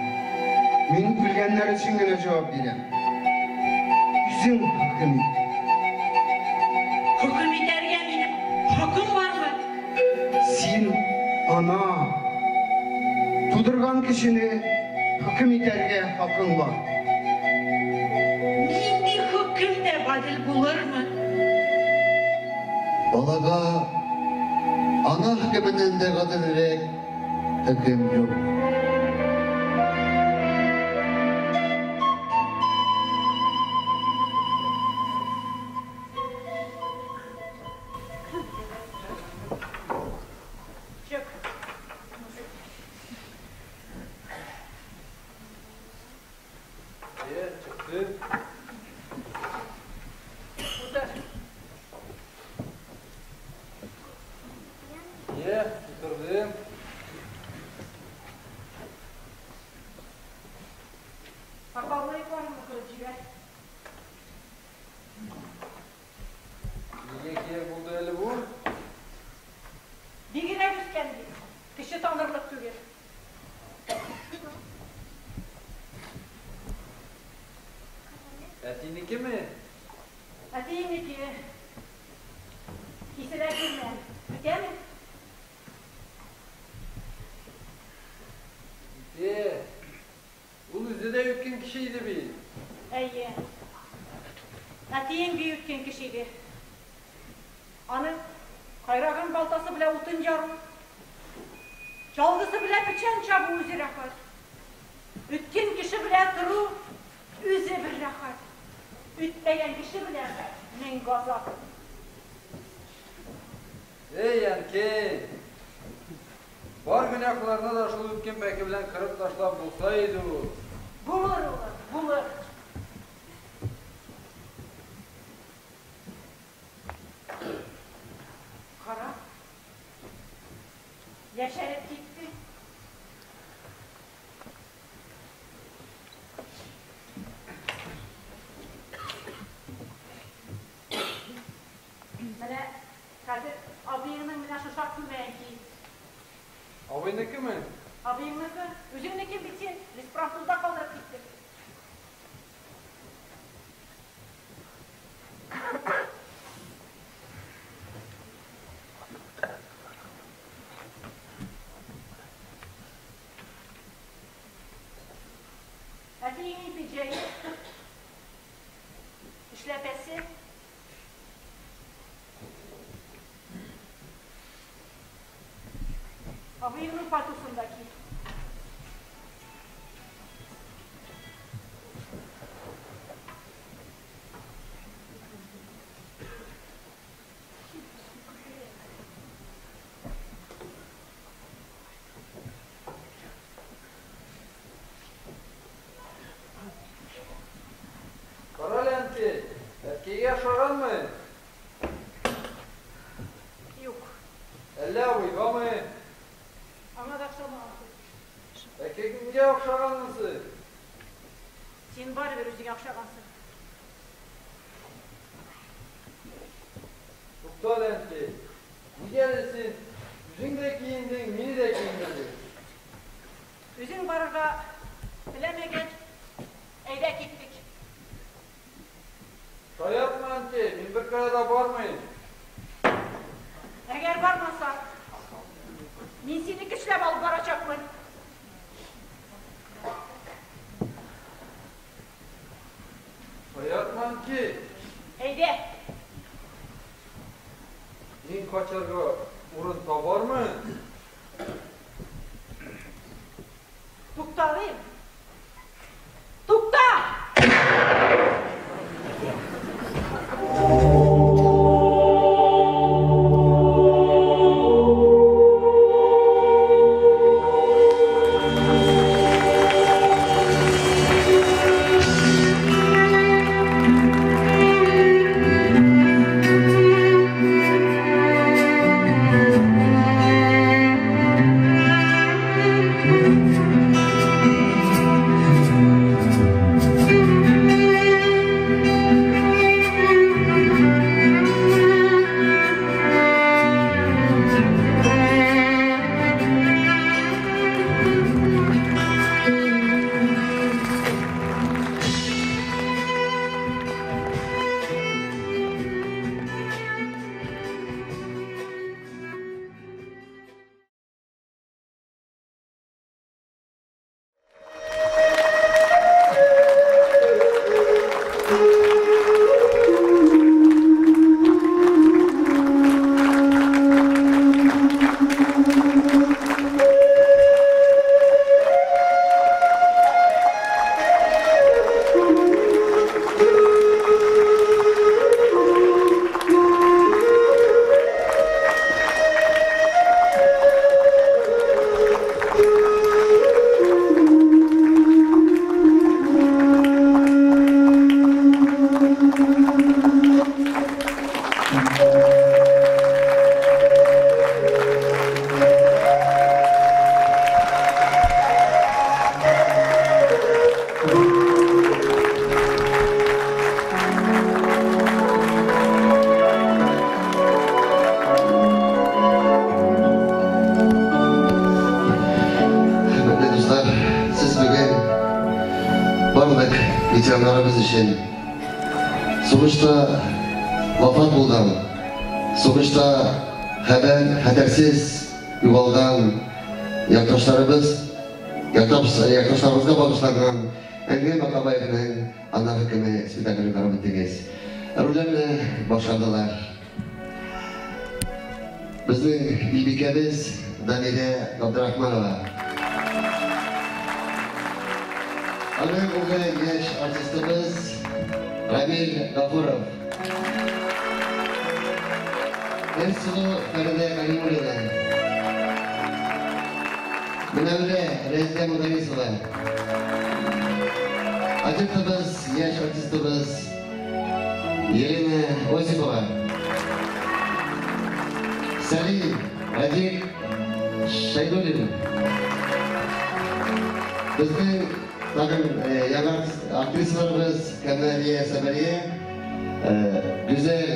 Мин үлгәннәр өчен генә җавап бирәм. Үзең хөкем ит. Хөкем итәргә минем хакым бармы? Син, ана. Тудырган кешене хөкем итәргә хакың бар. Нинди хөкем дә гадел булырмы? Балага ана хөкеменнән дә гаделрәк хөкем юк. Чык. Әйе, чыкты. Утыр. Әйе, утырдым. Папалыкларыңны кырып җибәр. Нигә кирәк булды әле бу? Бигрәк үскән бит. Кеше танырлык түгел. Әтинекеме? Әтиеңнеке. Киселә күрмә. Үтәме? Үтә. Ул үзе дә үткен кеше иде бит. Әйе. Әтиең бик үткен кеше иде. Аның кайраган балтасы белән утын яру, чалгысы белән печән чабу үзе рәхәт. Үткен кеше белән тору үзе бер рәхәт. Үтмәгән кеше белән мең газап. Эй, әнкәй! Бар гөнаһларны да шул үткен пәке белән кырып ташлап булса иде ул. Булыр, улым, булыр. Кара. Яшәреп китте. Менә хәзер абыеңның менә шушы күлмәген ки. Абыйныкымы? Абыеңныкы, үзеңнеке бит син леспромхозда калдырып киттең. Әтиеңнең пиджагы, эшләпәсе. Абыеңның пальтосын да ки. Карале, әнкәй, әткәйгә охшаганмы? Юк. Әллә абыйгамы? Аңа да охшамагансың. Ә кемгә охшаганмын? Син барыбер үзеңә охшагансың. Туктале, әнкәй. Нигә әле син үзең дә киендең, мине дә киендердең? Үзең барырга теләмәгәч, әйдә киттек. беркая да бармыйм. Әгәр бармасаң, мин сине көчләп алып барачакмын. Шаяртма, әнкәй. Әйдә. Мин качарга урын табармын. Тукта, дим. Тукта! Ветераннарыбыз өчен сугышта вафат булган, сугышта хәбәр, хәтәрсез югалган якташларыбыз, якташларыбызга багышланган Әнгам Атнабаевның Ана хөкеме спектаклен карап үттегез. Рольләрне башкардылар. Безнең илбикәбез Дамирә Габдрахманова. Аның улы яшь артистыбыз Рамил Гафуров. Эрсылу Фәридә Калимуллина. Мөнәвәрә Рәзилә Мударисова. Артистыбыз, яшь артистыбыз Елена Осипова. Сәлим Радик Шәйдуллин. Безнең тагын яңа актрисаларыбыз Камалия Сабария, Гүзәл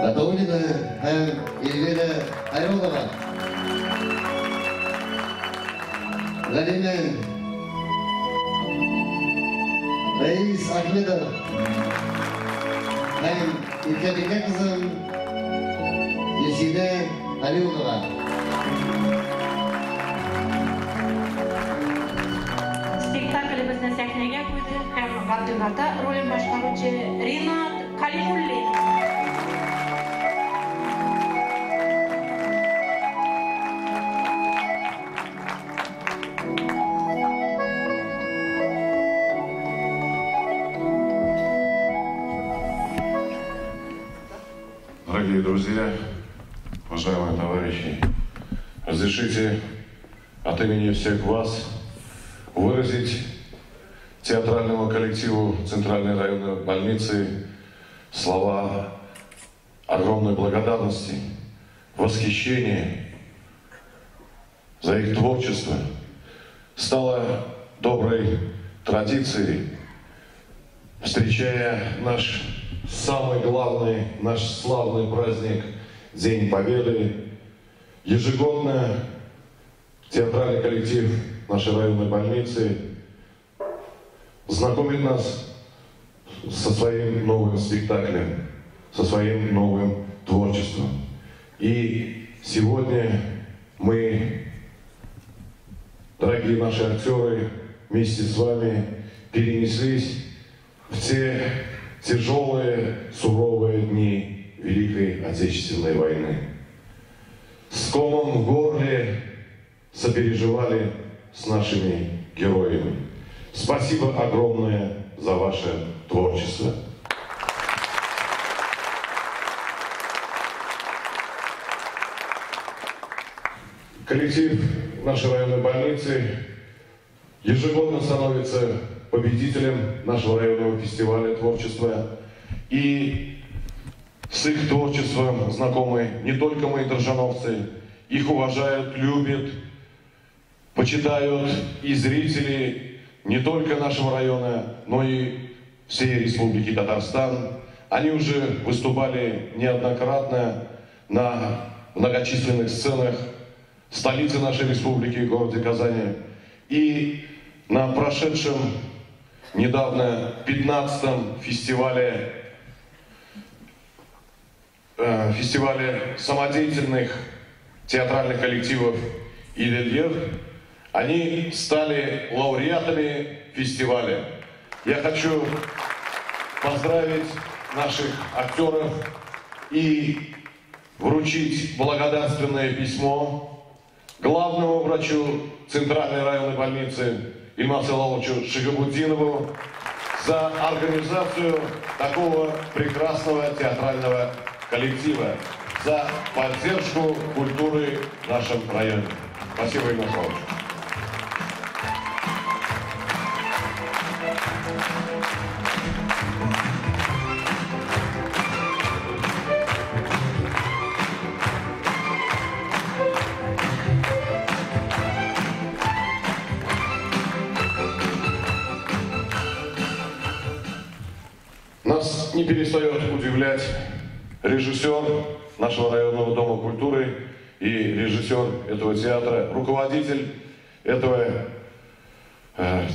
Гатауллина һәм Эльвира Хайруллова. Галимән Рәис Ахмедов һәм Иркәбикә кызым Илсинә Халилова. Спектаклебезне сәхнәгә куйды һәм Габделгата ролен башкаручы Ринат Калимуллин. Дорогие друзья, уважаемые товарищи, разрешите от имени всех вас выразить театральному коллективу Центральной районной больницы слова огромной благодарности, восхищения за их творчество. Стало доброй традицией, встречая наш самый главный, наш славный праздник День Победы, ежегодно театральный коллектив нашей районной больницы знакомит нас со своим новым спектаклем. со своим новым творчеством. И сегодня мы, дорогие наши актеры, вместе с вами перенеслись в те тяжелые, суровые дни Великой Отечественной войны. С комом в горле сопереживали с нашими героями. Спасибо огромное за ваше творчество. Коллектив нашей районной больницы ежегодно становится победителем нашего районного фестиваля творчества. И с их творчеством знакомы не только мы, торжановцы, их уважают, любят, почитают и зрители не только нашего района, но и всей Республики Татарстан. Они уже выступали неоднократно на многочисленных сценах столицы нашей республики, городе Казани. И на прошедшем недавно 15-м фестивале самодеятельных театральных коллективов «Илельер» они стали лауреатами фестиваля. Я хочу поздравить наших актеров и вручить благодарственное письмо главному врачу Центральной районной больницы Ильмасу Салавовичу Шигабутдинову за организацию такого прекрасного театрального коллектива, за поддержку культуры в нашем районе. Спасибо, Ильмас Салавович. Нас не перестает удивлять режиссер нашего районного дома культуры и режиссер этого театра, руководитель этого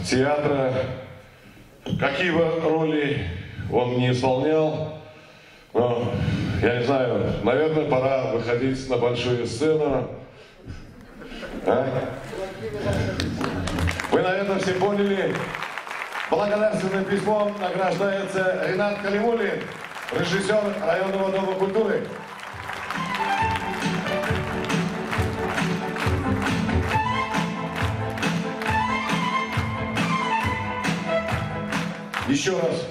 театра. Какие бы роли он не исполнял, но, я не знаю, наверное, пора выходить на большую сцену. А? Вы, наверное, все поняли. Благодарственным письмом награждается Ринат Калимуллин, режиссер районного дома культуры. Еще раз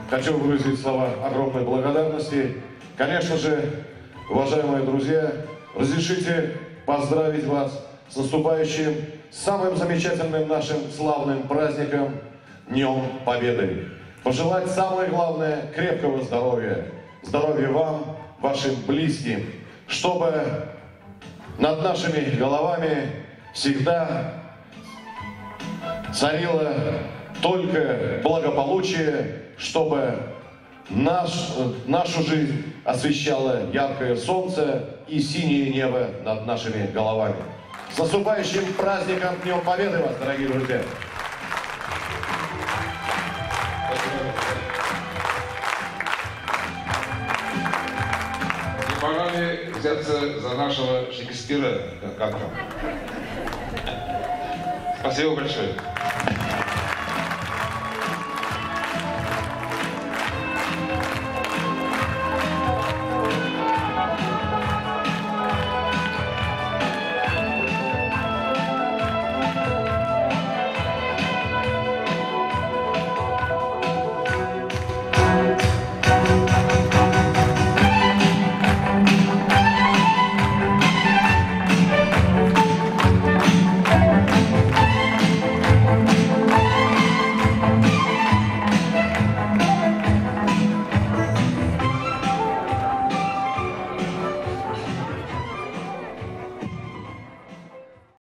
хочу выразить слова огромной благодарности. Конечно же, уважаемые друзья, разрешите поздравить вас с наступающим самым замечательным нашим славным праздником — Днем Победы. Пожелать самое главное — крепкого здоровья. Здоровья вам, вашим близким, чтобы над нашими головами всегда царило только благополучие, чтобы нашу жизнь освещало яркое солнце и синее небо над нашими головами. С наступающим праздником Днем Победы вас, дорогие друзья! Не пора ли взяться за нашего Шекспира? Как там? Спасибо большое.